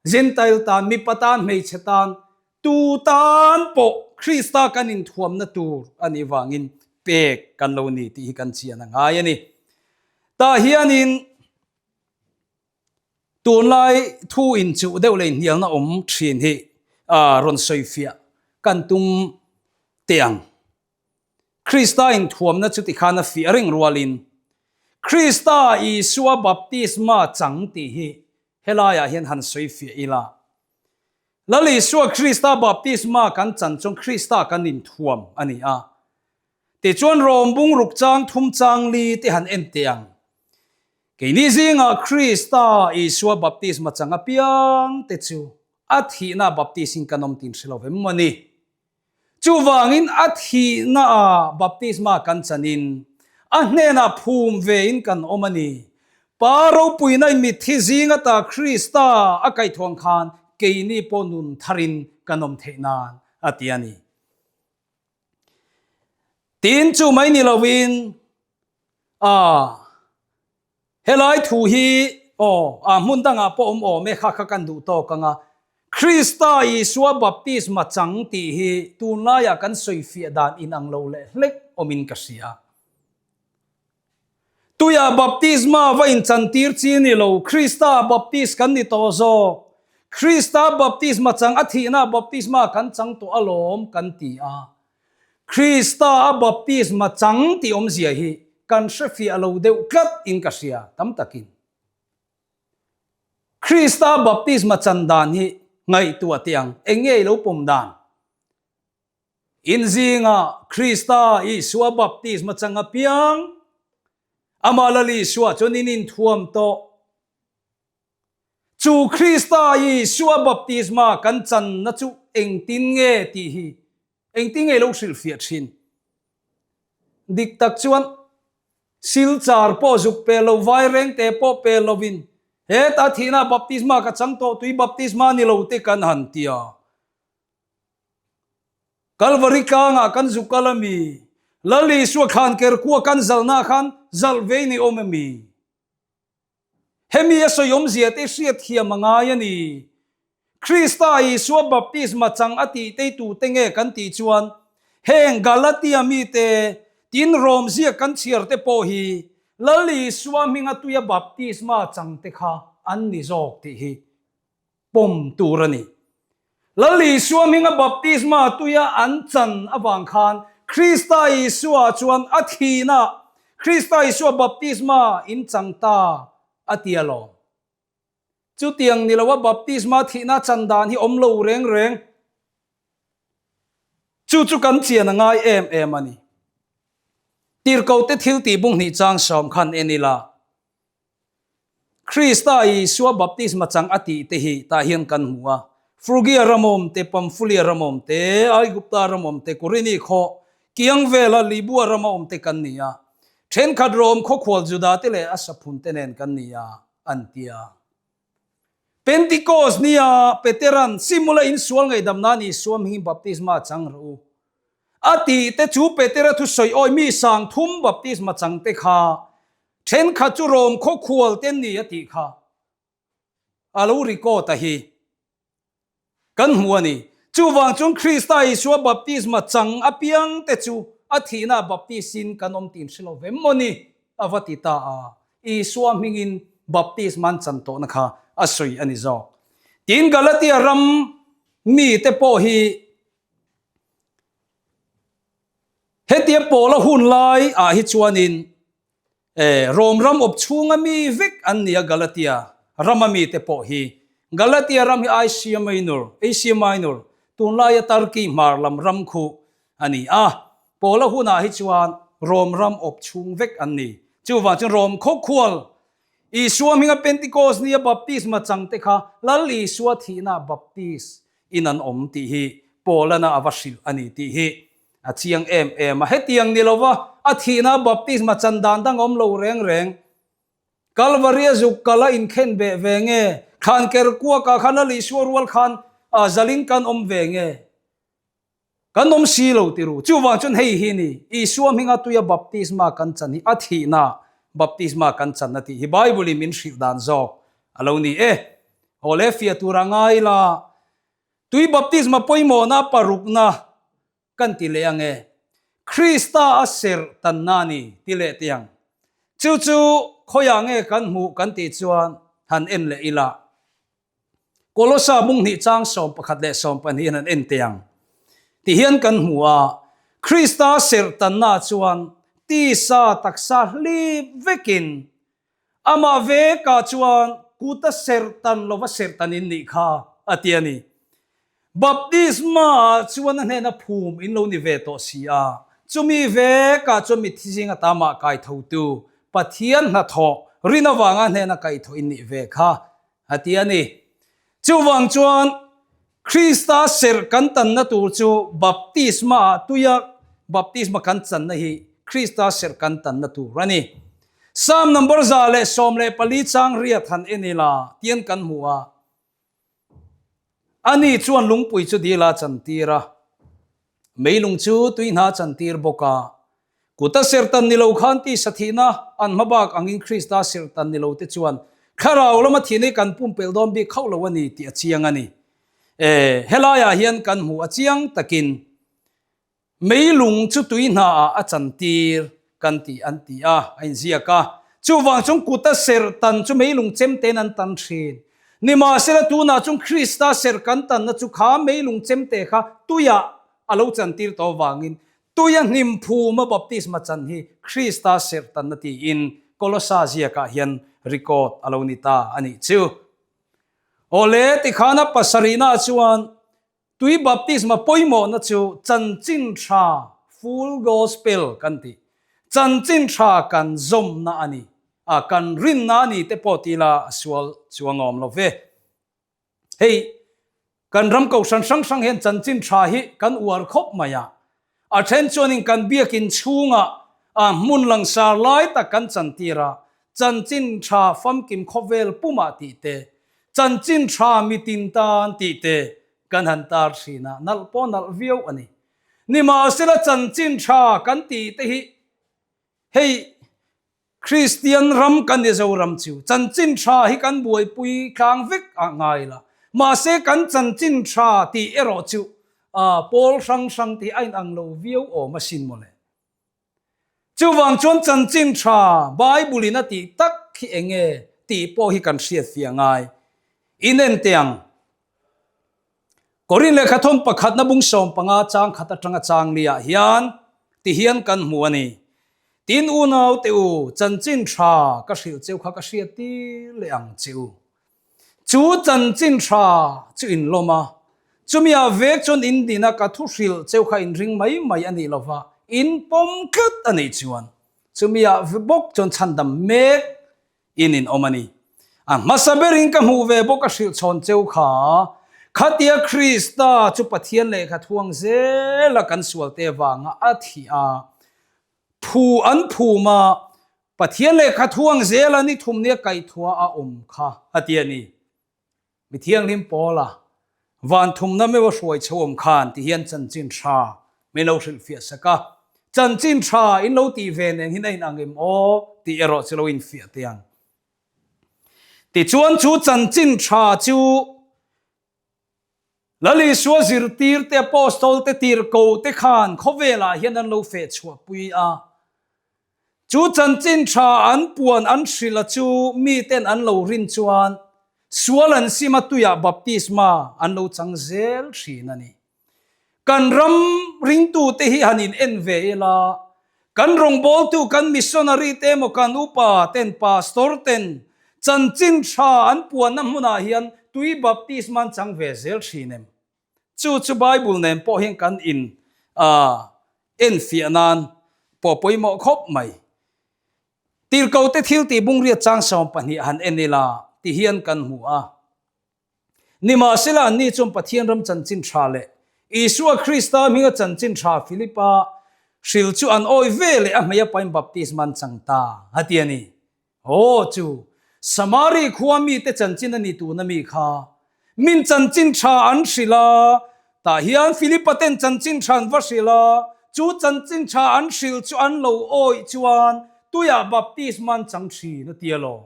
Jentail tan, mipa tan, hmeichhe tan, tu tan pawh Krista kan inthuamna tur a nih vangin pek kan lo ni tih hi kan chian a ngai a ni. Tah hianin Tunlai thu inchuh deuh leh inhnialna awm thin hi rawn sawifiah kan tum teh ang. Krista inthuamna chu tikhan a fiah reng rualin Krista Isua baptisma chang tih hi helaiah hian han sawifiah ila. Lal Isua Krista baptisma kan chan chuan Krista kan inthuam a ni a. Tichuan Rom bungruk chang thum chang li te han en teh ang. Keini zingah Krista Isua baptisma chang apiang te chu a thihna baptis in kan awm tin hre lo vem a ni. Chuvangin a thihna ah baptisma kan chanin a hnenah phum ve in kan awm a ni. Pa ropuina in mitthi zing ata Krista a kaihthawng khan keini pawh nun tharin kan awm theih nan a ti a ni. Tin chu mai ni lovin A, helai thu hi aw, a hmun dangah pawh awm awm e, kha kha kan duh tawk ang a. Krista Isua baptisma chang tih hi tunlaiah kan sawifiah dan inang lo leh hlek awmin ka hria. Tuiah baptisma va inchantir chi ni lo, Krista baptis kan ni tawh zawk. Krista baptisma chang a thihna baptisma kan chang tawh alawm kan ti a. Krista a baptisma chang tih awmzia hi kan hrefiah lo deuh tlat in ka hria tam takin. Krista baptisma chan dan hi ngaihtuah teh ang, eng nge i lo pawm dan? In zinga Krista Isua baptisma chang apiang, amah Lal Isua chuan in inthuam tawh. Chu Krista Isua baptisma kan channa chu engtin nge tih hi engtin nge i lo hrilhfiah thin? Dik tak chuan Silchar pawh zuk pe lo, Vairengte pawh pe lovin heta thihna baptisma ka chang tawh tui baptisma ni lo te kan han ti a. Kalvari tlangah kan zuk kal a mi? Lal Isua thlan kerkua kan zalhna khan zalh ve ni awm a mi? Hemi a sawi awmzia te hriat thiam a ngai a ni. Krista Isua baptisma chang a tih tei tute nge kan tih chuan heng Galatia mite tin Rom ziak kan chhiar te pawh hi Lal Isua hminga tuia baptisma chang te kha an ni zawk tih hi pawm tur a ni. Lal Isua hminga baptisma tuia an chan avang khan Krista Isua chuan a thihna Krista Isua baptisma in chang ta a ti alawm. Chutiang ni loa baptisma thihna chan dan hi awm lo reng reng. Chu chu kan chian a ngai em em a ni. Tirhkohte thiltih bung hnih chang sawm khan en ila, Krista Isua baptisma chang a tih te hi tah hian kan hmu a. Frugia ram awm te, Pamfulia ram awm te, Aigupta ram awm te, Kurini khaw kiang vela Libua rama awm te kan ni a. Thenkhat Rom khawkhual Juda te leh a saphun te nen kan ni a, an ti a. Pentikos nia Peteran Simula insual ngaihdam nan Isua hmingin baptisma chang rawh u a tih te chu Petera thusawi awi mi sang thum baptisma chang te kha thenkhat chu Rom khawkhual te an ni a tih kha a lo record a hi. Kan hmu a ni. Chuvang chuan Krista Isua baptisma chang apiang te chu a thihna baptisin kan awm tih hre lo ve maw ni? A va ti ta a. Isua hmingin baptisma an chan tawhna kha a sawi a ni zawk. Tin, Galatia ram mite pawh hi hetia Paula hun lai ah hi chuanin E, Rom ram awp chhunga mi vek an ni a, Galatia rama mite pawh hi. Galatia ram hi Asia Minor, Asia Minor, tunlaia Turkey hmar lam ram khu a ni a. Paula hunah hi chuan Rom ram awp chhung vek an ni. Chuvang chuan Rom khawkhual, Isua hminga Pentecost nia baptisma changte kha Lal Isua thihna baptis in an awm tih hi Paulana a va hrilh a ni tih hi a chiang em em a. Hetiang ni lova a thihna baptisma chan dan dang awm lo reng reng. Kalvaria zuk kal a inkhen beh ve nge? Thlan ker kuakah khan a Lisua rual khan a zalin kan awm ve nge? Kan awm si lo ti ru. Chuvang chuan hei hi ni, Isua hminga tuia baptisma kan chan hi a thihna baptisma kan chan a tih hi Bible in min hrilh dan zawk a lo ni e. Aw le fiah tur a ngai la. Tui baptisma pawimawhna parukna kan ti leh ang e. Krista a serh tanna a ni ti leh teh ang. Chu chu khawiah nge kan hmuh kan tih chuan han en leh ila. Kolosa bung hnih chang 11 leh 12 hian han en teh ang. Ti hian kan hmu a, Krista serh tanna chuan tisa taksa hlip vekin Amah vekah chuan kuta serhtan lova serhtan in nih kha, a ti a ni. Baptisma ah chuan a hnena phum in lo ni ve tawh si a, chumi vekah chuan mitthi zinga tamah kaithotu Pathian hnathawh rin avanga hnena kaihthawh in nih ve kha, a ti a ni. Chuvang chuan Krista serh kan tanna tur chu baptisma ah tuia baptisma kan channa hi Krista serh kan tanna tur a ni. Psalm number 114 chang riat han en ila tian kan hmu a. Ani chuan lungpui chu dila chantir a. Meilung chu tui hna chantir bawk a. Kuta serhtan ni lo khan tisa thihna an hma bak angin Krista serhtan ni lo te chuan thlarau lama thihna hi kan pumpelh dawn bik khauh lo a ni tih a chiang a ni. E, helaiah hian kan hmu a chiang takin meilung chu tui hnaah a chantir kan tih an ti a, a inziak a. Chuvang chuan kuta serhtan chu meilung chem tein an tan thin. Nimahsela tunah chuan Krista serh kan tanna chu kha meilung chemte kha tuiah a lo chantir tawh avangin Tuia hnim phuma baptisma chan hi Krista serhtanna tiin Kolosa ziakah hian record a lo ni ta a nih chu. Awle, tikhana pasarihna chuan tui baptisma pawimawhna chu chanchin tha, full gospel kan ti, chanchin tha kan zawmna a ni, a kan rinna a ni te pawh ti ila a sual chuang awm lo ve. Hei, kan ram kohhran hrang hrang hian chanchin tha hi kan uar khawp mai a. A then chuanin kan biakin chhungah a hmun langsar lai tak kan chantir a, chanchin tha famkim khawvel pumah tih te, chanchin tha mitin tan tih te kan han tar thin a, nalh pawh nalh viau a ni. Nimahsela chanchin tha kan tih te hi hei Kristian ram kan ni Zoram chu chanchin tha hi kan buaipui tlang vek a ngai la. Mahse kan chanchin tha tih erawh chu pawl hrang hrang tih a inang lo viau awm asin mawle. Chuvang chuan chanchin tha Bible in a tih tak hi eng nge tih pawh hi kan hriat fiah ngai. Inen teh ang. Korin lehkhathawn pakhatna bung 15 chang khat atanga chang liah hian ti hian kan hmu a ni. Tin unau te u, chanchin tha ka hrilh cheu kha ka hriat tir leh ang che u. Chu chanchin tha chu in lawm a, chumi ah vek chuan in dina ka thu hrilh cheu kha in ring mai mai a nih lova, in pawm tlat a nih chuan. Chumi ah bawk chuan chhandam mek in in awm a ni. A hmasa berin ka hmuh ve bawk a hrilh chhawn cheu kha. Khatia Krista chu Pathian lehkha thuang zela kan sualte vanga a thih a, phu an phum a, Pathian lehkha thuang zela ni thum nia kaihthua a awm kha a ti a ni. Mi thianghlim Paula van thumna meuh a hruai chho awm khan ti hian chanchin tha min lo hrilhfiah sak a. Chanchin tha in lo tih ve nen hin a inang em aw tih erawh chu lo infiah teh ang. Tichuan chu chanchin tha chu Lal Isua zirtir te, Apostol te, tirhko te khan khawvelah hian an lo feh chhuahpui a. Chu chanchin tha an puan an hrilh a chu miten an lo rin chuan sual an sim a tuiah baptisma an lo chang zel thin a ni. Kan ram ringtute hi han in en ve ila, kan rawngbawltu kan missionary te emaw kan upa ten pastor ten chanchin tha an puanna hmunah hian tui baptisma an chang ve zel thin em? Chu chu Bible nen pawh hian kan in enfiah nan pawh pawimawh khawp mai. Tirhkote thil tih bungriat chang 12 han en ila ti hian kan hmu a. Nimahsela anni chuan Pathian ram chanchin tha leh Isua Krista hminga chanchin tha Philipa hril chu an awi ve leh a hmei a pain baptisma an chang ta a ti a ni. Aw chu Samari khua mite chanchin a ni tuna mi kha min chanchin tha an hrilh a, tah hian Philipa ten chanchin tha an va hrilh a, chu chanchin tha an hrilh chu an lo awih chuan tuiah baptisma an chang thin a ti alawm.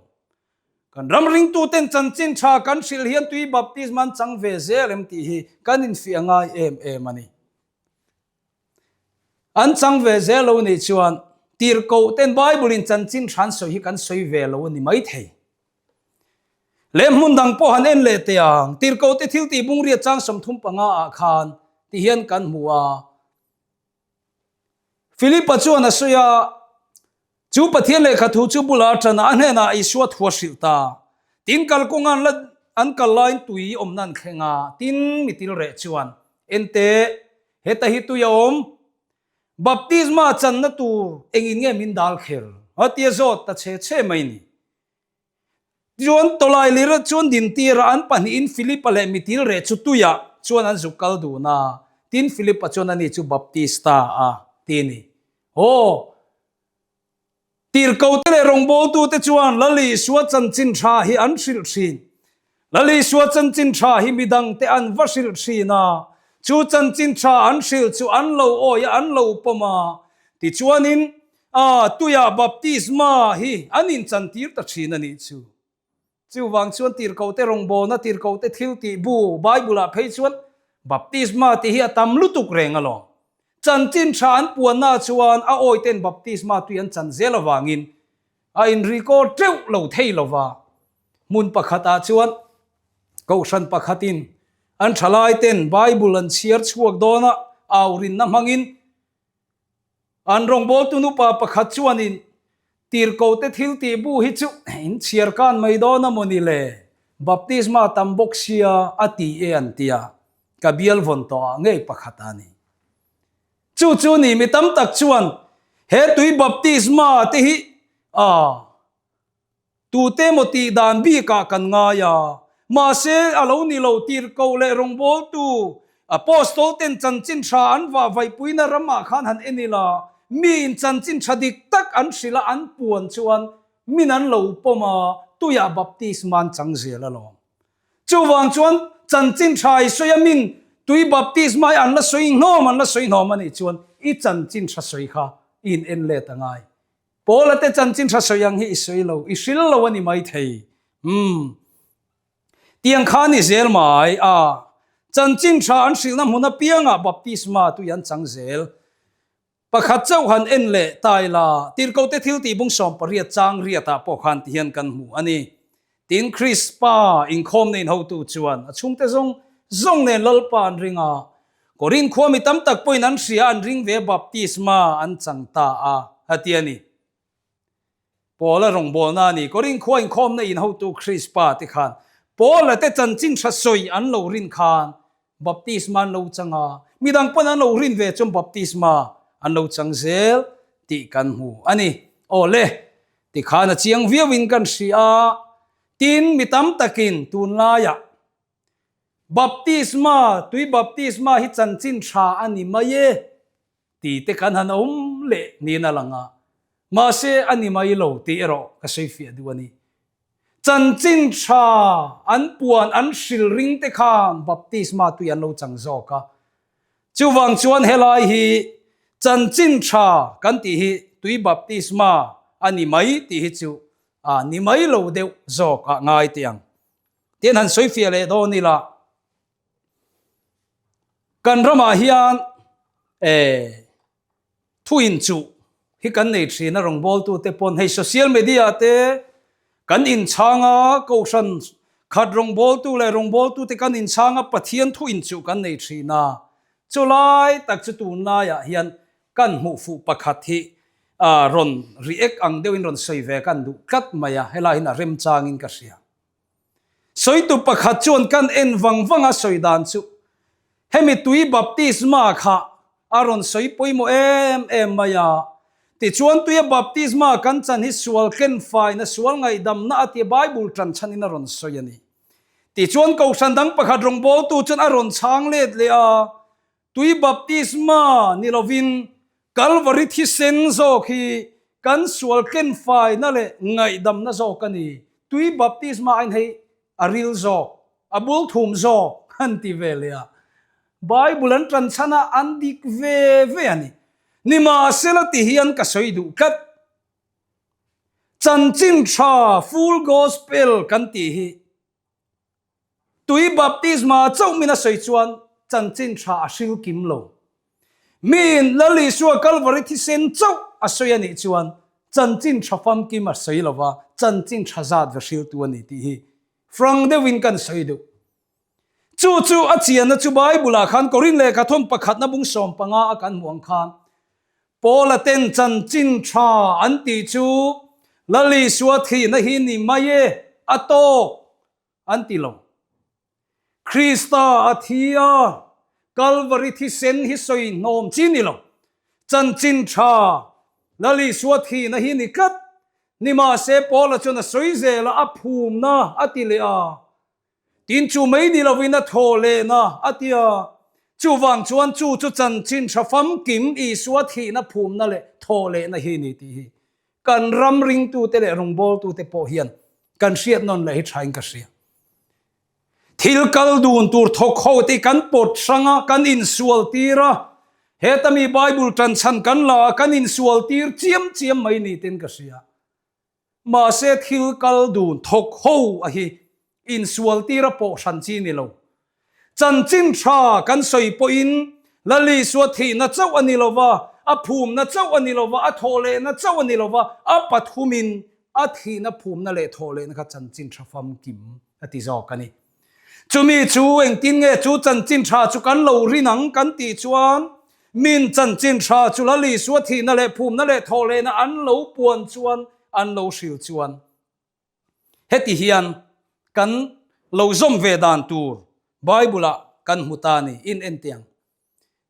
Kan ram ringtuten chanchin tha kan hrilh hian tui baptisma an chang ve zel em tih hi kan infiah ngai em em a ni. An chang ve zel lo nih chuan tirhkohten Bible in chanchin tha an sawi hi kan sawi ve lo a ni maithei. Leh hmun dang pawh han en leh teh ang, tirhkohte thil tih bungriat chang 35 ah khan ti hian kan hmu a. Philipa chuan a sawi a, Chu Pathian lehkha thu chu bula ṭana a hnenah Isua thu a hrilh ta. Tin, kalkawnga an la an kal laiin tui awmna an thleng a, tin, mi til reh chuan, Ente, heta hi tui a awm. Baptisma channa tur engin nge min dal kher? A ti a zawt ta chhe chhe mai ni. Tichuan, tawlai lir chuan dintir a, an pahnihin Philipa leh mi til reh chu tuiah chuan an zuk kal dun a, tin, Philipa chuan ani chu baptista a ti ni. Aw! Tirhkote leh rawngbawltute chuan Lal Isua chanchin tha hi an hrilh thin. Lal Isua chanchin tha hi midangte an va hrilh thin a, chu chanchin tha an hrilh chu an lo awi a, an lo pawm a. Tichuanin, a tuiah baptisma hi an inchantir ta thin a nih chu. Chuvang chuan tirhkohte rawngbawlna, tirhkohte thil tih bu, Bible-ah phei chuan baptisma tih hi a tam lutuk reng alawm. Chanchin tha an puanna chuan a awite'n baptisma tui an chan zel avangin a inrecord teuh lo thei lo va. Hmun pakhatah chuan kohhran pakhatin an thalaite'n Bible an chhiar chhuak dawn a, aurinna hmangin An rawngbawltu nupa pakhat chuanin, Tirhkohte thil tih bu hi chu in chhiar kan mai dawn a maw ni le? Baptisma tam bawk sia a ti e an ti a, ka bial vawn tawh ah ngei pakhat a ni. Chu chu ni mi tam tak chuan he tui baptisma te hi a Tute maw tih dan bikah kan ngai a, mahse a lo ni lo tirhkoh leh rawngbawltu Apostol ten chanchin tha an vah vaihpuina ramah khan han en ila, miin chanchin tha dik tak an hrilh a an puan chuan min an lo pawm a, tuiah baptisma an chang zel alawm. Chuvang chuan chanchin tha i sawi a min tui baptisma hi an la sawi hnawm an la sawi hnawm a nih chuan i chanchin tha sawi kha i in en let a ngai. Paula te chanchin tha sawi ang hi i sawi lo, i hril lo a ni mai thei. Umm. Tiang kha ni zel mai a, chanchin tha an hrilhna hmun apiangah baptisma tui an chang zel. Pakhat chauh han en leh ta ila, Tirhkohte thil tih bung 18 chang riatah pawh khan ti hian kan hmu a ni. Tin, Krispa inkhawmna inhotu chuan a chhungte zawng zawng nen Lalpa an ring a, Korinth khua mi tam tak pawhin an hria an ring ve baptisma an chang ta a, a ti a ni. Paula rawngbawlna a ni. Korinth khua inkhawmna inhotu Krispa te khan Paula te chanchin tha sawi an lo rin khan baptisma an lo chang a, midang pawn an lo rin ve chuan baptisma an lo chang zel tih kan hmu a ni. Aw le, tikhan a chiang viauin kan hria a, tin mi tam takin tunlaiah Baptisma, tui baptisma hi chanchin tha a ni mai e ti te kan han awm leh niin a lang a, mahse a ni mai lo tih erawh ka sawifiah duh a ni. Chanchin tha an puan an hril ring te khan baptisma tui an lo chang zawk a, chuvang chuan helai hi chanchin tha kan tih hi tui baptisma a ni mai tih hi chu a ni mai lo deuh zawk ah ngai teh ang. Tin han sawifiah leh dawn ila, kan ramah hian eh thu inchuh hi kan nei thin a rawngbawltute pawn hei social media te kan inchhang a, kohhran khat rawngbawltu leh rawngbawltute kan inchhang a, Pathian thu inchuh kan nei thin a, chulai tak chu tunlaiah hian kan hmuh fuh pakhat hi rawn react ang deuhin rawn sawi ve kan duh tlat mai a, helai hian a remchangin ka hria. Sawitu pakhat chuan kan en vang vang a sawi dan chu hemi tui baptisma kha a rawn sawi pawimawh em em mai a. Tichuan tuia baptisma kan chan hi sual kenfaina, sual ngaihdamna a tia Bible tan chhanin a rawn sawi a ni. Tichuan kohhran dang pakhat rawngbawltu chuan a rawn chhang let leh a, Tui baptisma ni lovin Kalvari thisen zawk hi kan sual kenfaina leh ngaihdamna zawk a ni. Tui baptisma aiin hei a ril zawk, a bul thum zawk an ti ve leh a. Bible an tan chhan a, an dik ve ve a ni. Nimahsela ti hian ka sawi duh tlat. Chanchin tha, full gospel, kan tih hi Tui baptisma chauh min a sawi chuan chanchin tha a hril kim lo. Miin Lal Isua Kalvari thisen chauh a sawi a nih chuan chanchin tha famkim a sawi lo va, chanchin tha zat ve hriltu a ni tih hi frank deuhin kan sawi duh. Chu chu a chianna chu Bible-ah khan Korin lehkha thawn pakhatna bung 15 a kan hmuh ang khan Paula ten chanchin tha an tih chu Lal Isua thihna hi ni mai e, a tawk an ti lo. Krista a thi a, Kalvari thisen hi sawi hnawm chi ni lo. Chanchin tha Lal Isua thihna hi ni tlat. Nimahse Paula chuan a sawi zel a, a phumna a ti leh a. Tin chu mai ni lovin a thaw lehna a ti a. Chuvang chuan chu chu chanchin tha famkim Isua thihna phumna leh thaw lehna hi ni tih hi kan ram ringtute leh rawngbawltute pawh hian kan hriat nawn leh hi thain ka hria. Thil kal dun tur thawk ho te kan pawt hrang a, kan insual tir a, heta mi Bible tanchhan kan la a, kan insual tir chiam chiam mai ni ten ka hria. Mahse thil kal dun thawk ho a hi insual tir a pawh hran chi ni lo. Chanchin tha kan sawi pawhin Lal Isua thihna chauh a ni lo va, a phumna chauh a ni lo va, a thawhlehna chauh a ni lo va, a pathumin a thihna phumna leh thawhlehna kha chanchin tha famkim a ti zawk a ni. Chumi chu engtin nge chu chanchin tha chu kan lo rin ang kan tih chuan min chanchin tha chu Lal Isua thihna leh phumna leh thawhlehna an lo puan chuan an lo hril chuan heti hian kan lo zawm ve dan tur Bible ah kan hmu ta ni in entiang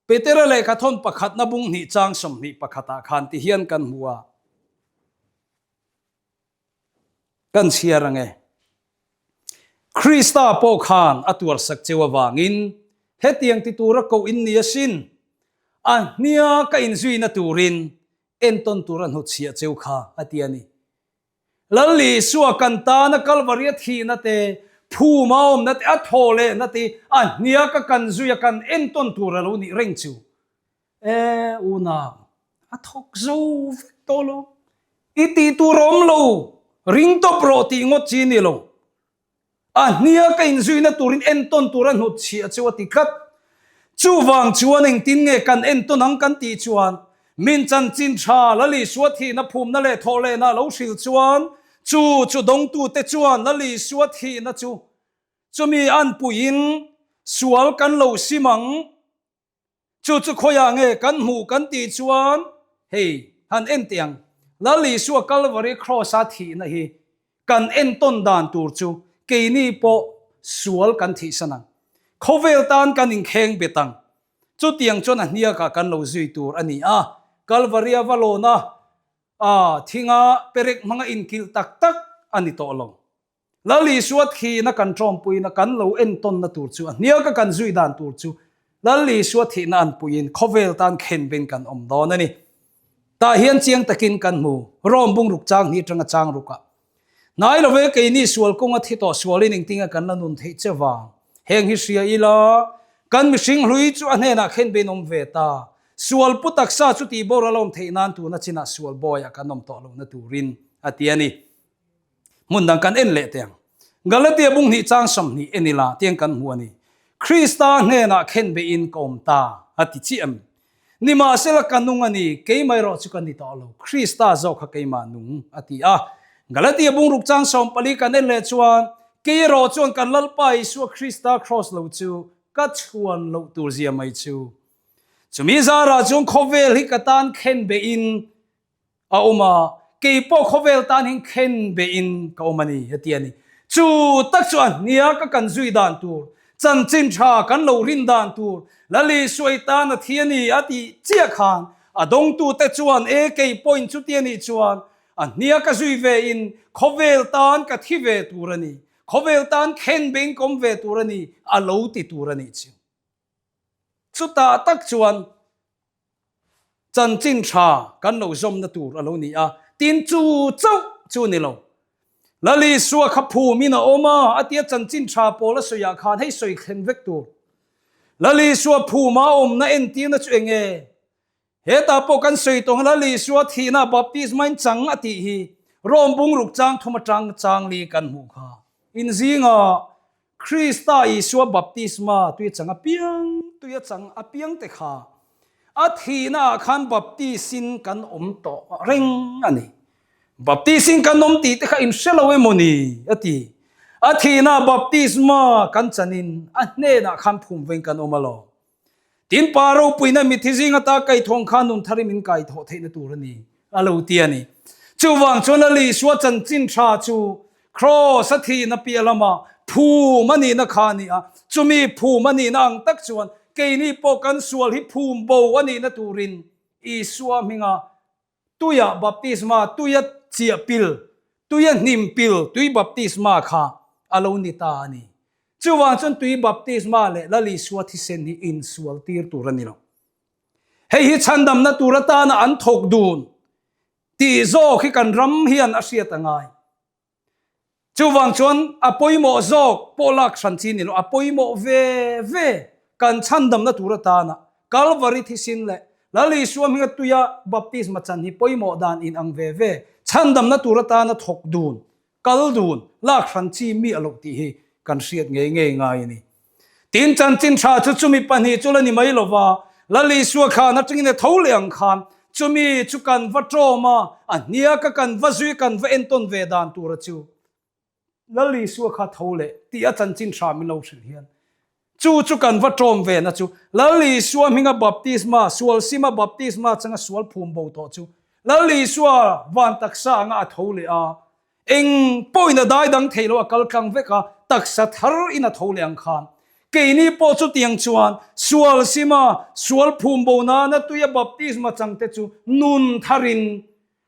Petera lehkha thawn pakhatna bung hnih chang 21 ah khan ti hian kan hmu a. Kan chhiar ang e. Krista pawh khan a tuarsak cheu avangin hetiang ti tura koh in ni asin. A hnia ka inzuina turin entawn tur a hnutchhiah cheu kha a ti a ni. Lal Isua kan tana Kalvaria thihna te, phum a awmna te, a thaw lehna te, a hnia ka kan zuia kan entawn tur a lo nih reng chu. E unau, a thawk zo vek tawh lo. I tih tur a awm lo, ring tawp rawh tih ngawt chi ni lo. A hnia ka inzuina turin entawn tur a hnut chhiah chu a ti tlat. Chuvang chuan engtin nge kan entawn ang kan tih chuan, min chanchin tha Lal Isua thihna phumna leh thawhlehna a lo hril chuan, chu chu dawngtute chuan Lal Isua thihna chu chumi anpuiin sual kan lo sim ang. Chu chu khawiah nge kan hmuh kan tih chuan hei han en teh ang. Lal Isua Kalvari Kraws-a thihna hi kan entawn dan tur chu keini pawh sual kan thihsan ang. Khawvel tan kan inkheng bet ang. Chutiang chuan a hniakah kan lo zui tur a ni a. Kalvaria va lawn a. A thinga perek hmanga inkilh tak tak a ni tawh lo. Lal Isua thihna kan ṭawmpuina kan lo entawnna tur chu a hniaka kan zui dan tur chu Lal Isua thihna an puiin khawvel tan khenben kan awm dawn a ni. Tah hian chiang takin kan hmu, Rom bungruk chang hnih aṭanga chang rukah. Hnai lo ve keini sual kawnga thi tawh sualin engtinge kan la nun theih che vang. Heng hi hria ila, kan mihring hlui chu a hnenah khenbein awm ve ta. Sual pu taksa chu tih boral a awm theih nan tuna chinah sual bawiah kan awm tawh lohna turin a ti a ni. Hmun dang kan en leh teh ang. Galatia bung hnih chang 20 en ila tiang kan hmu a ni. Krista hnenah khenbeiin ka awm ta a ti chiah a mi. Nimahsela ka nung a ni, keimah erawh chu ka ni tawh lo, Krista zawk kha keimah nung, a ti a. Galatia bungruk chang 14 kan en leh chuan, Kei erawh chuan kan Lalpa Isua Krista kraws lo chu ka chhuan loh tur zia mai chu. Chumi zarah chuan khawvel hi ka tan khen behin a awm a, kei pawh khawvel tan hian khen behin ka awm a ni, a ti a ni. Chu tak chu a hnia ka kan zui dan tur, chanchin tha kan lo rin dan tur, Lal Isua i tan a thi a ni a tih chiah khan a dawngtute chuan e kei pawhin chuti a nih chuan a hnia ka zui ve in khawvel tan ka thi ve tur a ni, khawvel tan khen behin ka awm ve tur a ni a lo ti tur a nih chu. Chutah tak chuan Chanchin tha kan lo zawmna tur a lo ni a, tin chu chauh chu ni lo. Lal Isua kha phumin a awm a, a tia chanchin tha pawl a sawiah khan hei sawi thlen vek tur. Lal Isua phuma a awmna entirna chu eng nge? Hetah pawh kan sawi tawng Lal Isua thihna baptisma in chang a tih hi Rom bungruk chang thum atang chang li kan hmuh kha. Inzinga Krista Isua baptisma tui chang apiang, tui a chang apiang te kha a thihna ah khan baptisin kan awm tawh reng a ni. Baptisin kan awm tih te kha in hre lo emaw ni? a ti. A thihna baptisma kan chanin a hnenah khan phum veng kan awm alawm. Tin, Pa ropuina mithi zing ata kaithawng kha nun thar i min kaithawh theihna tur a ni, a lo ti a ni. Chuvang chuan Lal Isua chanchin tha chu Kraws a thihna piah lama phum a nihna kha a ni a, chumi phum a nihna ang tak chuan keini pawh kan sual hi phum bo a nihna turin Isua hminga Tuia baptisma, tuia chiah pil, tuia hnim pil, tui baptisma kha a lo ni ta a ni. Chuvang chuan tui baptisma leh Lal Isua thisen hi insual tir tur a ni lo. Hei hi chhandamna tur atana an thawk dun tih zawk hi kan ram hian a hriat a ngai. Chuvang chuan a pawimawh zawk pawh lak hran chi ni lo, a pawimawh ve ve kan chhandamna tur atana Kalvari thisin leh Lal Isua hminga tuia baptisma chan hi pawimawh dan in ang ve ve, chhandamna tur atana thawk dun, kal dun, lak hran chi mi a loh tih hi kan hriat ngei ngei ngai a ni. Tin, chanchin tha chu chumi pahnih chu la ni mai lova, Lal Isua khan atangin a tho leh ang khan chumi chu kan va tawm a, a hniaka kan va zui kan va entawn ve dan tura chu Lal Isua kha tho leh tih a chanchin tha min lo hrilh hian chu chu kan va tawm ve na chu Lal Isua hminga baptisma, sual sima baptisma changa sual phum bo tawh chu Lal Isua van taksa anga a tho leh a, Eng pawhin a dai dang thei lo, a kal tlang vek a, taksa thar in a tho leh ang khan. Keini pawh chutiang chuan sual sima, sual phum bo nana tuia baptisma changte chu nun tharin,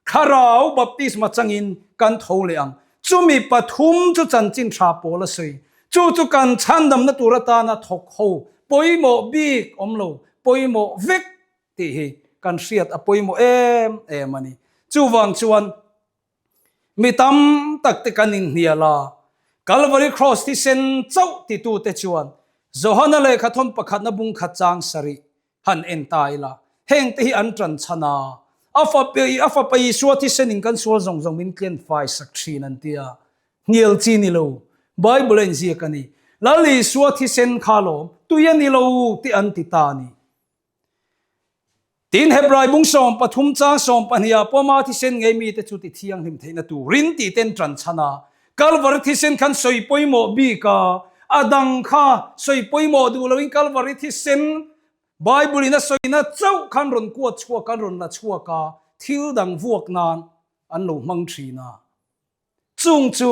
thlarau baptisma changin kan tho leh ang. Chumi pathum chu chanchin tha pawl a sawi. Chu chu kan chhandamna tur atana thawk ho pawimawh bik awm lo, pawimawh vek tih hi kan hriat a pawimawh em em a ni. Chuvang chuan Mi tam tak te kan inhnial a, Calvary Cross thisen chauh titute chuan Johana lehkha thawn pakhatna bung khat chang sarih han en ta ila, heng te hi an ṭan chhan a, a fapa a fapa Isua thisen in kan sual zawng zawng min tlen fai sak ṭhin an ti a, hnial chi ni lo, Bible a inziak a ni, Lal Isua thisen kha lawm, tui a ni lo tih an ti ta a ni. Tin, Hebrai bung 13 chang 12 ah pawma thisen ngei mite chu ti thianghlim theihna turin tih ten ṭan chhan a, Kalvari thisen khan sawi pawimawh bik a, a dang kha sawi pawimawh duh loin Kalvari thisen Bible in a sawina chauh khan rawn kuat chhuak an rawn la chhuak a, thil dang vuak nan an lo hmang ṭhin a. Chung chu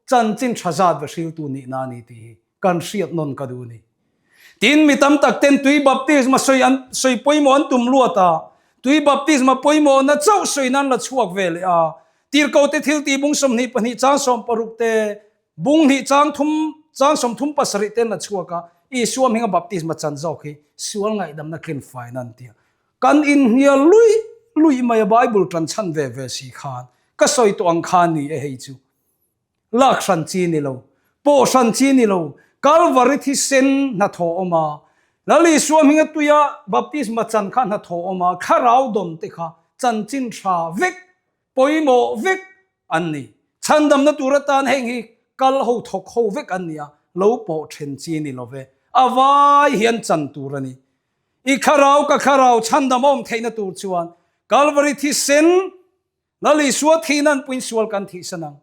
chanchin tha zat va hriltu nihna a ni tih hi kan hriat nawn ka duh a ni. Tin, mi tam tak ten tui baptisma sawi an sawi pawimawh an tum luat a, Tui baptisma pawimawhna chauh sawi nan la chhuak ve leh a. Tirhkote thiltih bung 22 chang 60 te, bung hnih chang thum chang 37 ten la chhuak a. Isua hminga baptisma chan zawk hi sual ngaihdamna tlin faina an ti a. Kan inhnial luih luih mai a Bible tan chhan ve ve si khan ka sawi tawh ang khan ni e hei chu. Lak hran chi ni lo, pawh hran chi ni lo, Kalvari thisen hnathawh awm a, Lal Isua hminga tuia baptisma chan kha hnathawh awm a, thlarau dawn te kha chanchin tha vek, pawimawh vek an ni. Chhandamna tur atan heng hi kal ho thawk ho vek an ni a, lo pawh then chi ni lo ve. A vai hian chan tur a ni. I thlarau ka thlarau chhandam a awm theihna tur chuan Kalvari thisen Lal Isua thihna an puiin sual kan thihsan ang.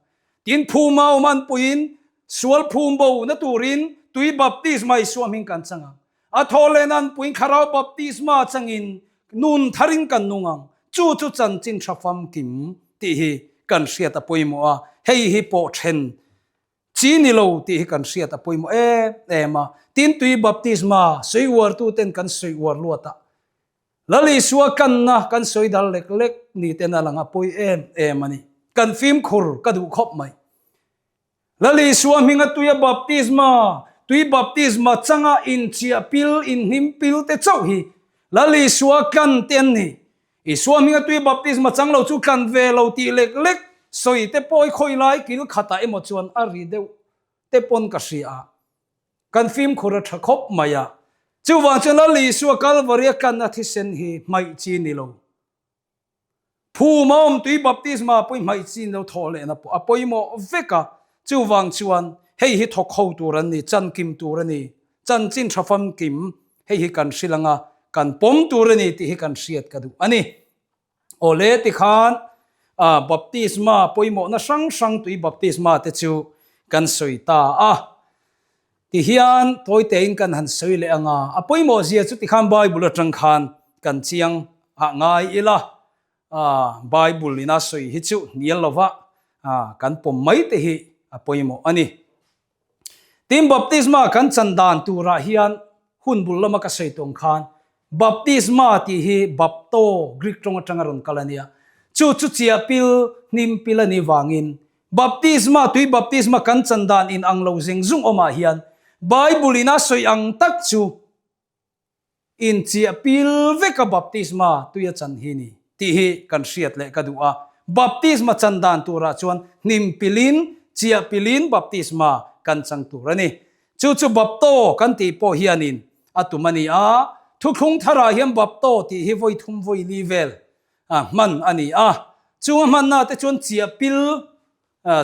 Tin, phum a awm an puiin sual phum bo na turin tui baptisma Isua hming kan chang ang. A thawhlehna an puiin thlarau baptisma changin nun tharin kan nung ang. Chu chu chanchin tha famkim tih hi kan hriat a pawimawh a, hei hi pawh then chi ni lo tih hi kan hriat a pawimawh em em a. Tin, tui baptisma sawi uartuten kan sawi uar luat a, Lal Isua kanna kan sawi dal lek lek ni ten a lang a pawi em em a ni. Kan fimkhur ka duh khawp mai. Lal Isua hminga tuia baptisma, tui baptisma changa inchiah pil, inhnim pil te chauh hi Lal Isua kan te an ni. Isua hminga tui baptisma chang lo chu kan ve lo tih lek lek sawi te pawi khawi lai kil khatah emaw chuan a ri deuh te pawn ka hria a. Kan fimkhur a tha khawp mai a, chuvang chuan Lal Isua Kalvari a tlanna thisen hi hmaih chi ni lo. Phum a awm tui baptisma pawh hi hmaih chi ni lo thawh lehna pawh a pawimawh vek a, chuvang chuan hei hi thawk ho tur an ni, chankim tur a ni, chanchin tha famkim hei hi kan hrilh anga kan pawm tur a ni tih hi kan hriat ka duh a ni. Awle tikhan baptisma pawimawhna hrang hrang tui baptisma te chu kan sawi ta a. Tihian tawi tein kan han sawi leh anga a pawimawh zia chu tikhan Bible atang khan kan chiang ah ngai ila. Bible ina sawi hi chu hnial lova kan pawm mai te hi a pawimawh a ni. Tin, baptisma kan chan dan turah hian hun bul lama ka sawi tawng khan baptisma tih hi bapto, Greek tawng atanga rawn kal a nia. Chu chu chiah pil, hnim pil a nih vangin baptisma, tui baptisma kan chan dan in ang lo zeng zung awmah hian Bible in a sawi ang tak chu Inchiah pil veka baptisma tui a chan hi ni tih hi kan hriat leh ka duh a. Baptisma chan dan turah chuan hnim pilin, chiah pilin baptisma kan chang tur a ni. Chu chu bapto kan tih pawh hianin a tum a ni a. Thuthlung tharah hian bapto tih hi vawi thum vawi li vel hman a ni a. Chung a hmanna te chuan chiah pil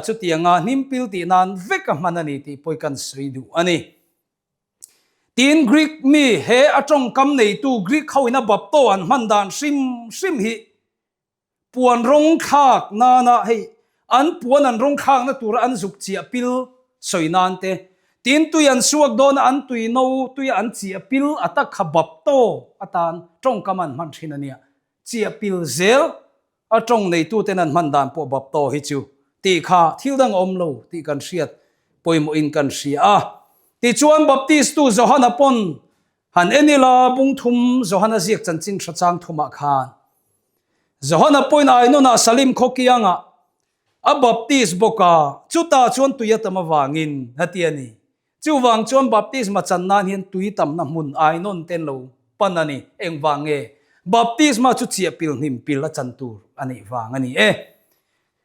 chutianga hnim pil tih nan veka hman a ni tih pawh hi kan sawi duh a ni. Tin, Greek mi he a tawngkam neitu Greek ho ina bapto an hman dan hrim hrim hi puan rawng thlak nana hei an puan an rawng thlakna tura an zuk chiah pil sawi nan te, tin tui an suak dawna an tui no tuia an chiah pil a tak kha bapto atan tawngkam an hman thin a nia. Chiah pil zel A tawng neituten an hman dan pawh bapto hi chu tih kha thil dang a awm lo tih kan hriat pawimawhin kan hria a. Tichuan Baptistu Johana pawn han en ila bung thum Johana ziak chanchin hra chang thumah khan Johana pawhin Ainunah Salim khaw kiangah a baptist bawk a, chutah chuan tui a tam avangin a ti a ni. Chuvang chuan baptisma chan nan hian tui tamna hmun ai nawn ten lo pan a ni. Engvang nge? Baptisma chu chiah pil hnim pil a chan tur a nih vang a ni e.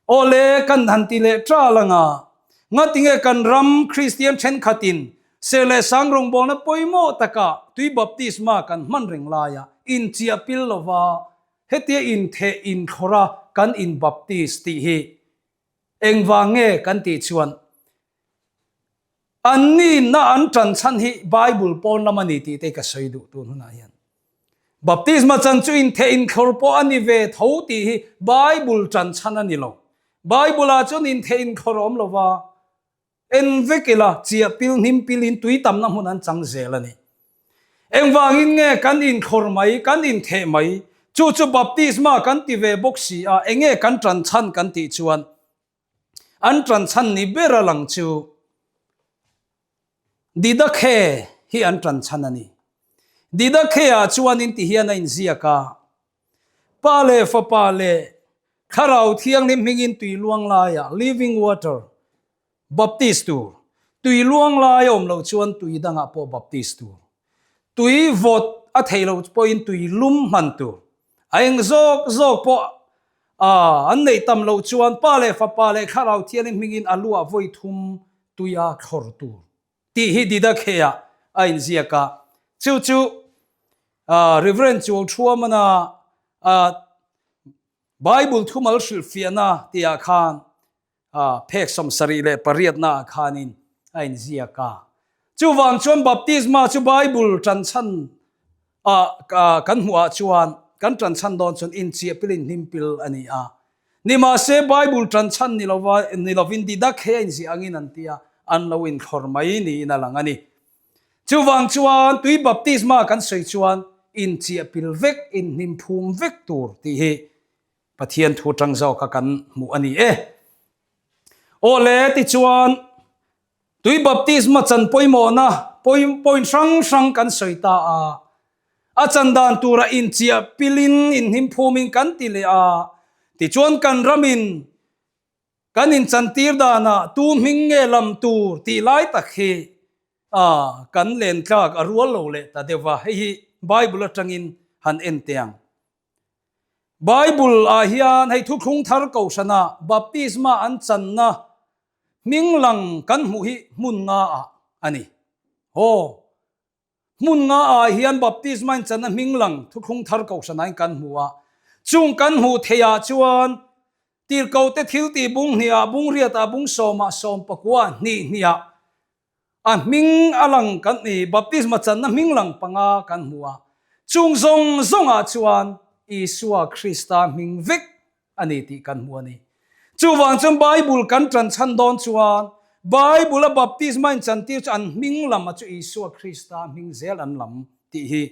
Awle, kan han ti leh tal anga, ngatinge kan ram Kristian thenkhatin ser leh sang rawngbawlna pawimawh takah tui baptisma kan hman reng laia inchiah pil lova hetia intheh inthlawrh a kan inbaptis tih hi engvang nge kan tih chuan An ninna an ṭan chhan hi Bible pawn lam a ni tih te ka sawi duh tun hunah hian. Baptisma chan chu intheh inthlawr pawh a ni ve tho tih hi Bible ṭan chhan a ni lo. Bible-ah chuan intheh inthlawr a awm lo va, en vek ila chiah pil hnim pilin tui tamna hmun an chang zel a ni. Engvangin nge kan inthlawr mai, kan intheh mai? Chu chu baptisma kan ti ve bawk si a, enge kan ṭan chhan kan tih chuan An ṭanchhan ni ber a lang chu Didakhe hi an ṭanchhan a ni. Didakhe-ah chuanin ti hian a inziak a. Pa leh Fapa leh Thlarau Thianghlim hmingin tui luang laiah, living water, baptist tur. Tui luang lai a awm loh chuan tui dangah pawh baptist tur. Tui vawt a theih loh pawhin tui lum hman tur. A eng zawk zawk pawh an neih tam loh chuan Pa leh Fapa leh Thlarau Thianghlim hmingin a luah vawi thum tuia thlawr tur. Tih hi Didakhe-ah a inziak a. Chu chu Reverend Chualthuamana Bible thumal hrilhfiahna tihah khan phek 78 naah khanin a inziak a. Chuvang chuan baptisma chu Bible ṭanchhan ah kan hmuhah chuan kan ṭanchhan dawn chuan inchiahpil inhnimpil a ni a. Nimahse Bible ṭanchhan ni lova ni lovin Didakhe a inziah angin an ti a, an lo inthlawr mai niin a lang a ni. Chuvang chuan tui baptisma kan sawi chuan inchiahpil vek, inhnimphum vek tur tih hi Pathian thu ṭang zawka kan hmuh a ni e. Aw le, tichuan tui baptisma chan pawimawhna point hrang hrang kan sawi ta a. A chan dan tura inchiah pilin inhnimphumin kan ti leh a. Tichuan kan ramin kan inchantir danah tu hming nge lam tur tih lai tak hi kan len tlak a rual lo leh ta deuh va. Hei hi Bible atangin han en teh ang. Bible ah hian hei thuthlung thar kohhrana baptisma an channa hming lang kan hmuh hi hmun nga ah a ni. Aw, hmun nga ah hian baptisma in channa hming lang thuthlung thar kohhrana in kan hmu a. Chung kan hmuh theih ah chuan tirhkohte thiltih bung hnih ah, bung riat ah, bung sawm ah, sawm pakua ah, hnih hnih ah A hming a lang kan ni, baptisma channa hming lang panga kan hmu a. Chung zawng zawngah chuan Isua Krista hming vek a ni tih kan hmu a ni. Chuvang chuan Bible kan ṭan chhan dawn chuan Bible a baptisma in chantir chu an hming lam a chu Isua Krista hming zel an lam tih hi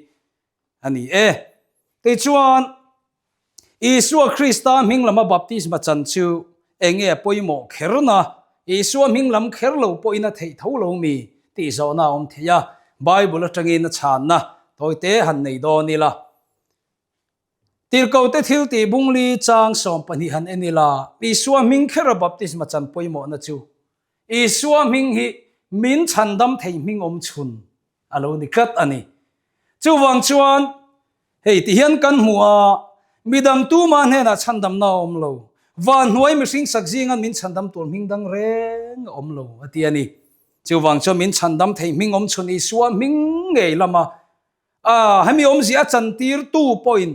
a ni e. Tichuan, Isua Krista hming lama baptisma chan chu eng nge a pawimawh kherna? Isua hming lam kher lo pawhin a theih tho lo mi? tih zawhna a awm thei a, Bible atangin a chhanna tawite han nei dawn ila. Tirhkohte thiltih bungli chang 12 han en ila, Isua hming khera baptisma chan pawimawhna chu Isua hming hi min chhandam thei hming awm chhun a lo ni tlat a ni. Chuvang chuan hei ti hian kan hmu a, midang tumah hnenah chhandamna a awm lo, van hnuai mihring sak zingan min chhandam tur hming dang reng a awm lo a ti a ni. Chuvang chuan min chhandam thei hming awm chhun Isua hming ngei lama a hemi awmzia a chantirtu pawhin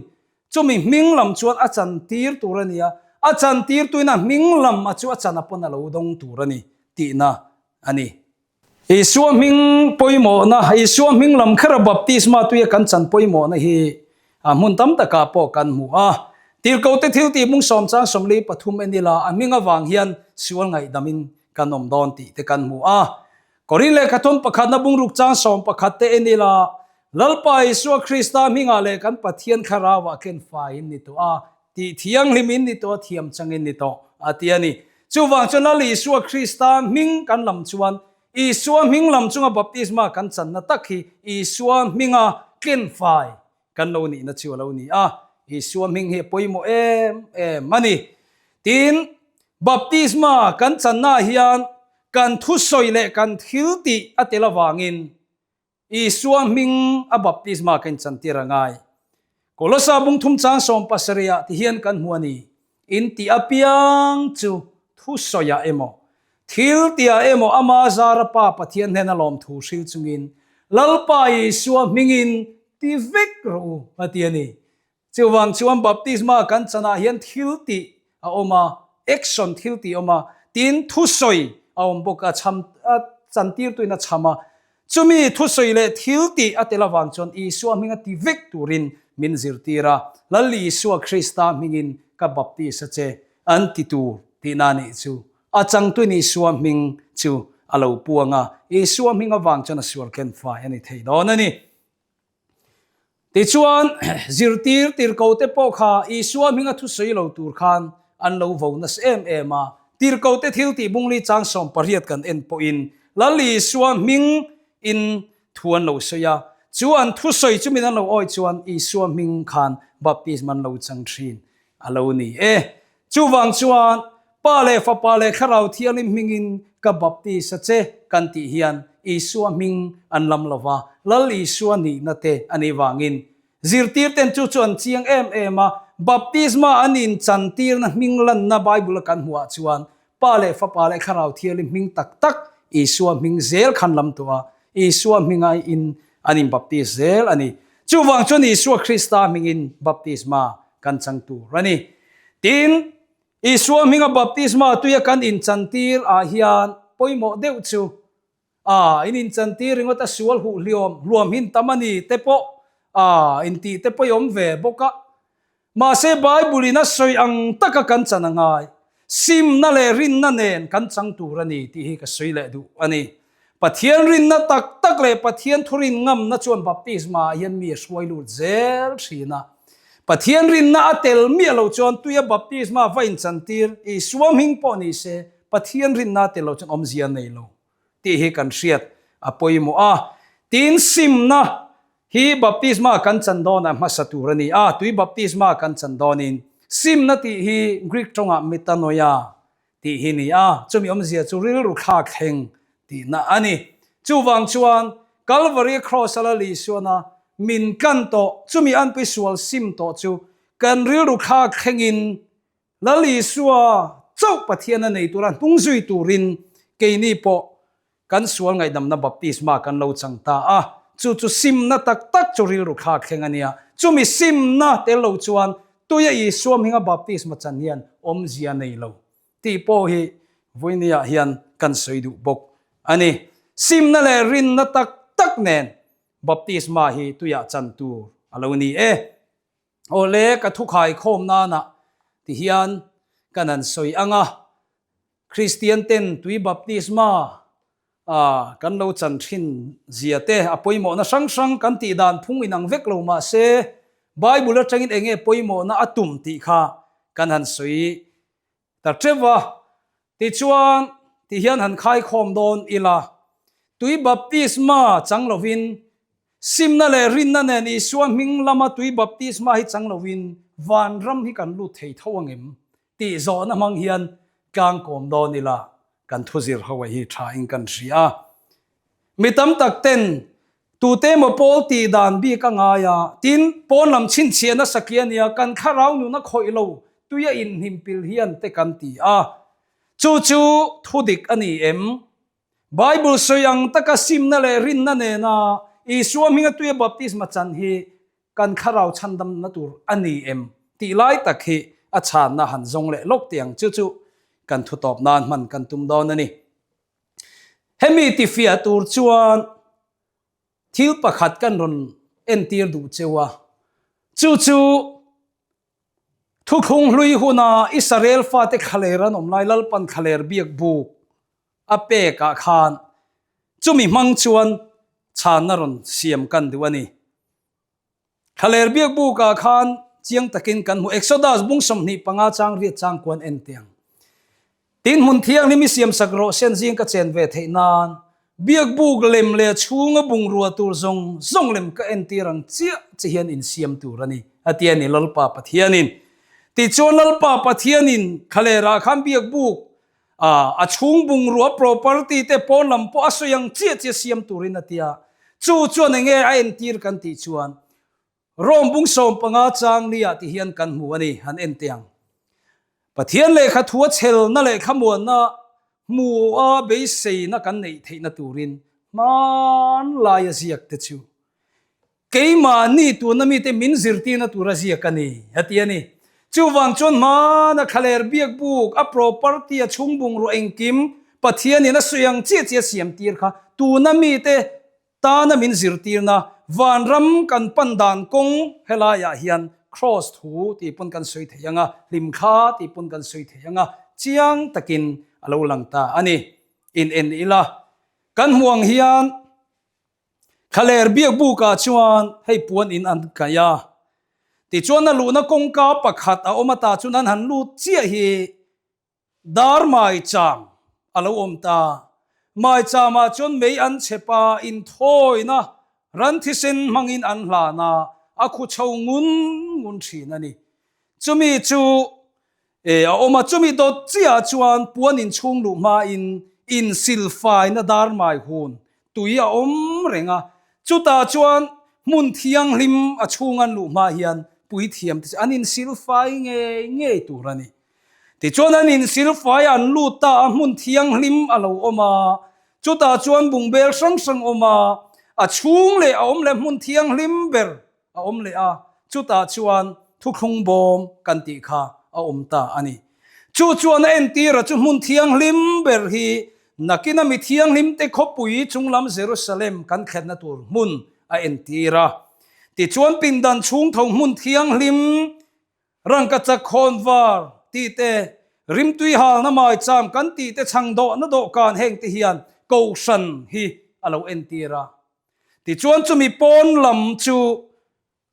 chumi hming lam chuan a chantir tur a ni a, a chantirtuin a hming lam a chu a chan a pawn a lo dawng tur a ni tihna a ni. Isua hming pawimawhna, Isua hming lam khera baptisma tuia kan chan pawimawhna hi a hmun tam takah pawh kan hmu a. Tirhkohte thiltih mung sawm chang 43 en ila a hming avang hian sual ngaihdamin kan awm dawn tih te kan hmu a. Korin lehkha thawm pakhatna bungruk chang 11 te en ila Lalpa Isua Krista hmingah leh kan Pathian Thlarauah ken faiin ni tawh a, Tih thianghlim in ni tawh a, thiam chang in ni tawh, a ti a ni. Chuvang chuan Lal Isua Krista hming kan lam chuan Isua hming lam chunga baptisma kan channa tak hi Isua hminga tlenfai kan lo nihna chu a lo ni a. Isua hming hi a pawimawh em em a ni. Tin, baptisma kan channaah hian kan thusawi leh kan thiltih a tel avangin Isua hming a baptisma ka inchantir a ngai. Kolosa bung thum chang 17 ah ti hian kan hmu a ni. In tih apiang chu thusawiah emaw, thil tihah emaw ama zara Pa Pathian hnena lawmthu hril chungin Lalpa Isua hmingin ti vek rawh u a ti a ni. Chuvang chuan baptisma kan chanah hian thil tih a awm a, action thil tih a awm a, tin thusawi a awm bawk a, chham a chantirtuin a chham a. Chumi thusawi leh thil tih a tel avang chuan Isua hminga ti vek turin min zirtir a, Lal Isua Krista hmingin ka baptis a che an ti tur tihna nih chu. A changtuin Isua hming chu a lo puang a, Isua hming avang chuan a sual ken fai a ni thei dawn a ni. Tichuan, zirtir tirhkohte pawh kha Isua hminga thusawi lo tur khan an lo vo nasa em em a. Tirhkohte thil tih bungli chang 18 kan en pawhin Lal Isua hming in thu an lo sawi a. Chu an thusawi chu min an lo awih chuan Isua hming khan Baptisma an lo chang thin a lo ni e. Chuvang chuan Pa leh Fapa leh Thlarau Thianghlim hmingin ka baptis a che kan tih hian Isua hming an lam lo va, Lal Isua nihna te a nih vangin zirtirten chu chu an chiang em em a, baptisma an inchantirna hming lanna Bible a kan hmuhah chuan Pa leh Fapa leh Thlarau Thianghlim hming tak tak Isua hming zel khan lam tawh a, Isua hminga in an inbaptis zel a ni. Chuvang chuan Isua Krista hmingin baptisma kan chang tur a ni. Tin, Isua hminga baptisma tuia kan inchantir ah hian pawimawh deuh chu, a in inchantir ringawt a sual huh hliawm hluam hin tam a ni te pawh a intih te pawh i awm ve bawk a. Mahse Bible in a sawi ang taka kan chan a ngai. Simna leh rinna nen kan chang tur a ni tih hi ka sawi leh duh a ni. Pathian rinna tak tak leh Pathian thurin ngamna chuan baptisma ah hian mi a hruai lut zel thin a. Pathian rinna a tel miah lo chuan tuia baptisma va inchantir Isua hming pawh ni se Pathian rinna a tel lo chuan awmzia a nei lo tih hi kan hriat a pawimawh a. Tin, simna hi baptisma kan chan dawnah hmasa tur a ni a, tui baptisma kan chan dawnin simna tih hi Greek tawngah metanoia tih hi ni a, chumi awmzia chu rilru thlak thleng tihna a ni. Chuvang chuan Kalvari Kraws-a Lal Isuana min kan tawh, chumi anpui sual sim tawh chu kan rilru thlak thlengin Lal Isua chauh Pathian a nei tura hnung zui turin keini pawh kan sual ngaihdamna baptisma kan lo chang ta a, chu chu simna tak tak chu rilru thlak thleng a nia. Chumi simna tel lo chuan tuia Isua hminga baptisma chan hian awmzia nei lo tih pawh hi vawinia hian kan sawi duh bawk a ni. Simna leh rinna tak tak nen baptisma hi tuiah chan tur a lo ni e. Awle ka thukhai khawm nana ti hian kan han sawi ang a, Kristian ten tui baptisma a kan lo chan thin zia te a pawimawhna hrang hrang kan tih dan phung inang vek lo mah se Bible atangin eng nge pawimawhna a tum tih kha kan han sawi ta teuh a. Tichuan ti hian han khaikhawm dawn ila tui baptisma chang lovin simna leh rinna nen Isua hming lama tui baptisma hi chang lovin vanram hi kan lut thei tho angem Tih zawhna hmang hian tlang kawm dawn ila kan thuzir ho hi tha in kan hria a. Mi tam tak ten tute emaw pawl tih dan bik a ngai a, tin, pawn lam chhinchhiahna sakhi a nia, kan thlarau nuna khawih lo tui a inhnim pil hian te kan ti a. Chu chu thudik a ni em? Bible sawi ang taka simna leh rinna nena Isua hminga tuia baptisma chan hi kan thlarau chhandamna tur a ni em tih lai tak hi a chhanna han zawng leh lawk tih ang chu chu kan thu tawp nan hman kan tum dawn a ni. Hemi tifiah tur chuan thil pakhat kan rawn entir duh cheu a, chu chu Thuthlung hlui huna Israel fate thlaler an awm lai Lalpan thlaler biak buk a pekah khan chumi hmang chuan chhanna rawn siam kan duh a ni. Thlaler biak bukah khan chiang takin kan hmu Exodus bung 25 chang riat chang kuan en teh ang. Tin hmun thianghlim i siamsak rawh sen zing ka chen ve theih nan biak buk lem leh chhunga bungrua tur zawng zawng lem ka entir ang chiah che hian insiam tur a ni a ti a ni Lalpa Pathianin. Tichuan Lalpa Pathianin thlalerah khan biak buk a a chhung bungrua property te pawn lam pawh a sawi ang chiah chiah siam turin a ti a, chu chuan enge a entir kan tih chuan Rome bung 15 chang ni ah ti hian kan hmu a ni, han en teh ang. Pathian lehkha thu a chelna leh thlamuanna hmu a beiseina kan neih theihna turin hmanlai a ziak te chu Keimahni tuna mite min zirtirna tur a ziak a ni, a ti a ni. Chuvang chuan hmana thlaler biak buk, a property, a chhung bungrua engkim Pathianin a sawi ang chiah chiah siam tir kha tuna mite tana min zirtirna vanram kan pan dan kawng helaiah hian Kraws thu tih pawn kan sawi thei ang a, hlimthla tih pawn kan sawi thei ang a, chiang takin a lo lang ta a ni. In en ila, kan hmuh ang hian Thlaler biak bukah chuan hei puan in an kaih a, tichuan a luhna kawngka pakhat a awm ata chuan an han lut chiah hi dar maicham a lo awm ta. Maichamah chuan mei an chhep a, inthawina ran thisen hmangin an hlan a. a khu chho ngun ngun thin a ni. Chumi chu a awm a, chumi dawt chiah chuan puan inchhung luh hmain insilfaina dar mai hun tui a awm reng a, chutah chuan hmun thianghlim a chhung an luh hma hian puithiam te chu an insilfai ngei ngei tur a ni. Tichuan an insilfai an lut ta a, hmun thianghlim a lo awm a, chutah chuan bungbel hrang hrang awm a, a chhung leh a awm leh hmun thianghlim ber a awm leh a, chutah chuan thuthlung bawm kan tih kha a awm ta a ni. Chu chuan a entira chu hmun thianghlim ber hi nakina mi thianghlimte khawpui chunglam Jerusalem kan thlenna tur hmun a entir a. Tichuan pindan chhung tho hmun thianghlim rangkachak khawnvar tih te, rimtui halna maicham kan tih te chhang dawhna dawhkan hengte hian kohhran hi a lo entir a. Tichuan chumi pawn lam chu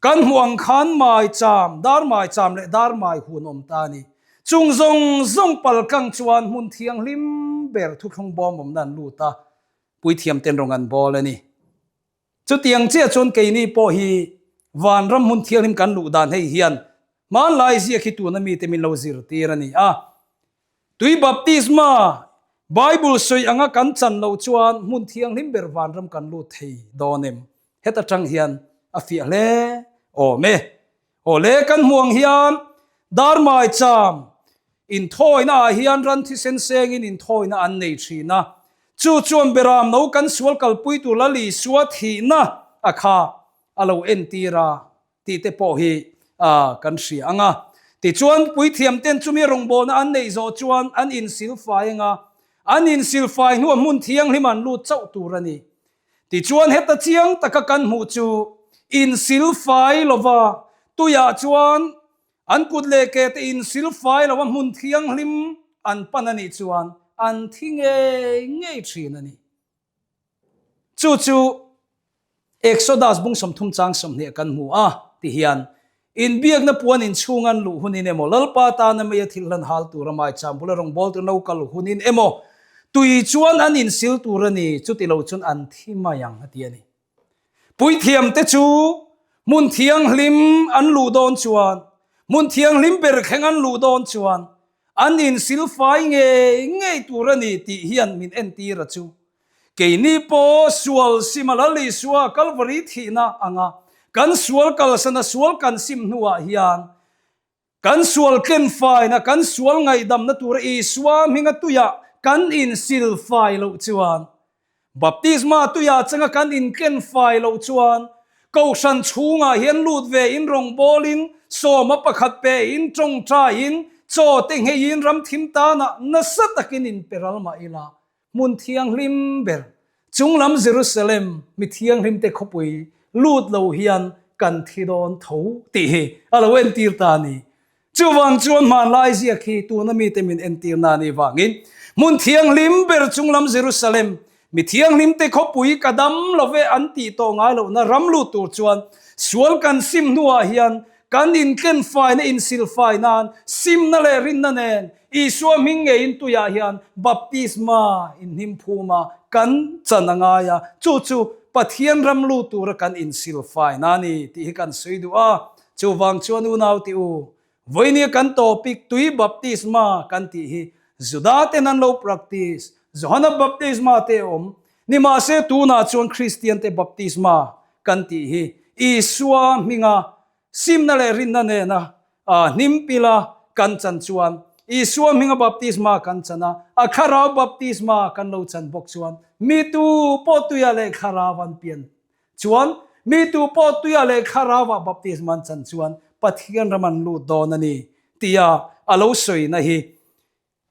kan hmuh ang khan maicham, dar maicham leh dar mai hun awm ta a ni. Chung zawng zawng palkang chuan hmun thianghlim ber thuthlung bawm awmna an lut a, puithiam ten rawng an bawl a ni. Chutiang chiah chuan keini pawh hi vanram hmun thianghlim kan luh dan hei hian hmanlai ziak hi tuna mite min lo zirtir a ni a. Tui baptisma, Bible sawi anga kan chan loh chuan hmun thianghlim ber vanram kan lut thei dawn em? Heta tang hian a fiah hle awm e. Aw le, kan hmuh ang hian Darmai cham inthawina ah hian ran thisen sengin inthawina an nei thin a. Chu chuan Beram no kan sual kalpui tur Lal Isua thihna a kha a lo entir a. tih te pawh hi kan hria ang a. Tichuan, puithiam ten chumi rawngbawlna an neih zawh chuan an insilfai ang a, an insilfai hnuah hmun thianghlim an lut chauh tur a ni. Tichuan, heta chiang taka kan hmuh chu insilfai lova tuiah chuan an kut leh ke te insilfai lova hmun thianghlim an pan a nih chuan an thi ngei ngei thin a ni. Chu chu Exodus bung 30 chang 20 kan hmu a, ti hian, Inbiakna puan inchhung an luh hunin emaw, Lalpa tana meia thil hlan hal tura maicham bula rawngbâwl tur lo kal hunin emaw, tui chuan an insil tur a ni, chuti lo chuan an thi mai ang, a ti a ni. Puithiamte chu hmun thianghlim an luh dawn chuan, hmun thianghlim ber thleng an luh dawn chuan, an insil fai ngei ngei tur a ni tih hian min entir a chu. Keini pawh sual sim a Lal Isua Kalvari thihna anga kan sual kalsana sual kan sim hnuah hian kan sual tlenfaina, kan sual ngaihdamna tura Isua hminga tuiah kan insil fai loh chuan, baptisma tuiah changa kan intlenfai loh chuan Kohhran chhungah hian lut ve in rawngbawlin, sawma pakhat pe in tawngtaiin, chaw te ngheiin ramthim tanah nasa takin inperal mah ila, Hmun thianghlim ber, chunglam Jerusalem mi thianghlimte khawpui lut lo hian kan thi dawn tho tih hi a lo entir ta a ni. Chuvang chuan hmanlai ziak hi tuna mite min entir na ni vangin hmun thianghlim ber chunglam Jerusalem mi thianghlimte khawpui ka dam lo ve an tih tawh ngai lohna ram lut tur chuan sual kan sim hnuah hian kan intlenfaina insilfai nan simna leh rinna nen Isua hming ngeiin tuiah hian baptisma inhnim phum a, kan chan a ngai a, chu chu Pathian ram lut tura kan insilfai na a ni tih hi kan sawi duh a. Chuvang chuan unau tih u, vawinia kan topic tui baptisma kan tih hi Juda ten an lo practice, Johana baptisma te a awm, nimahse tunah chuan Kristian te baptisma kan tih hi Isua hminga Simna leh rinna nena hnim pila kan chan chuan Isua hminga baptisma kan chan a, a thlarau baptisma kan lo chan bawk chuan mi tu pawh tuia leh thlarau an pian chuan mi tu pawh tuia leh thlarauah baptisma an chan chuan Pathian ram an lut dawn a ni tia a lo sawina hi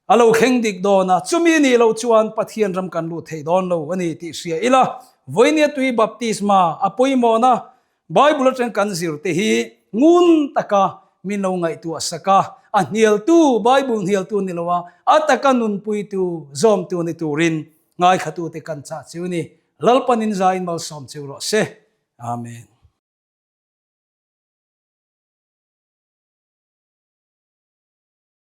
A lo thleng dik dawn a, chumi nih loh chuan Pathian ram kan lut thei dawn lo a ni tih hria ila, vawinia tui baptisma a pawimawhna Bible atang kan zir te hi ngun taka min lo ngaihtuah sak a, a hnialtu, Bible hnialtu ni lo a, a taka nunpuitu, zawmtu ni turin ngaithlatute kan chah chiu ni. Lalpanin zaiin malsawm chiu rawh se. Amen.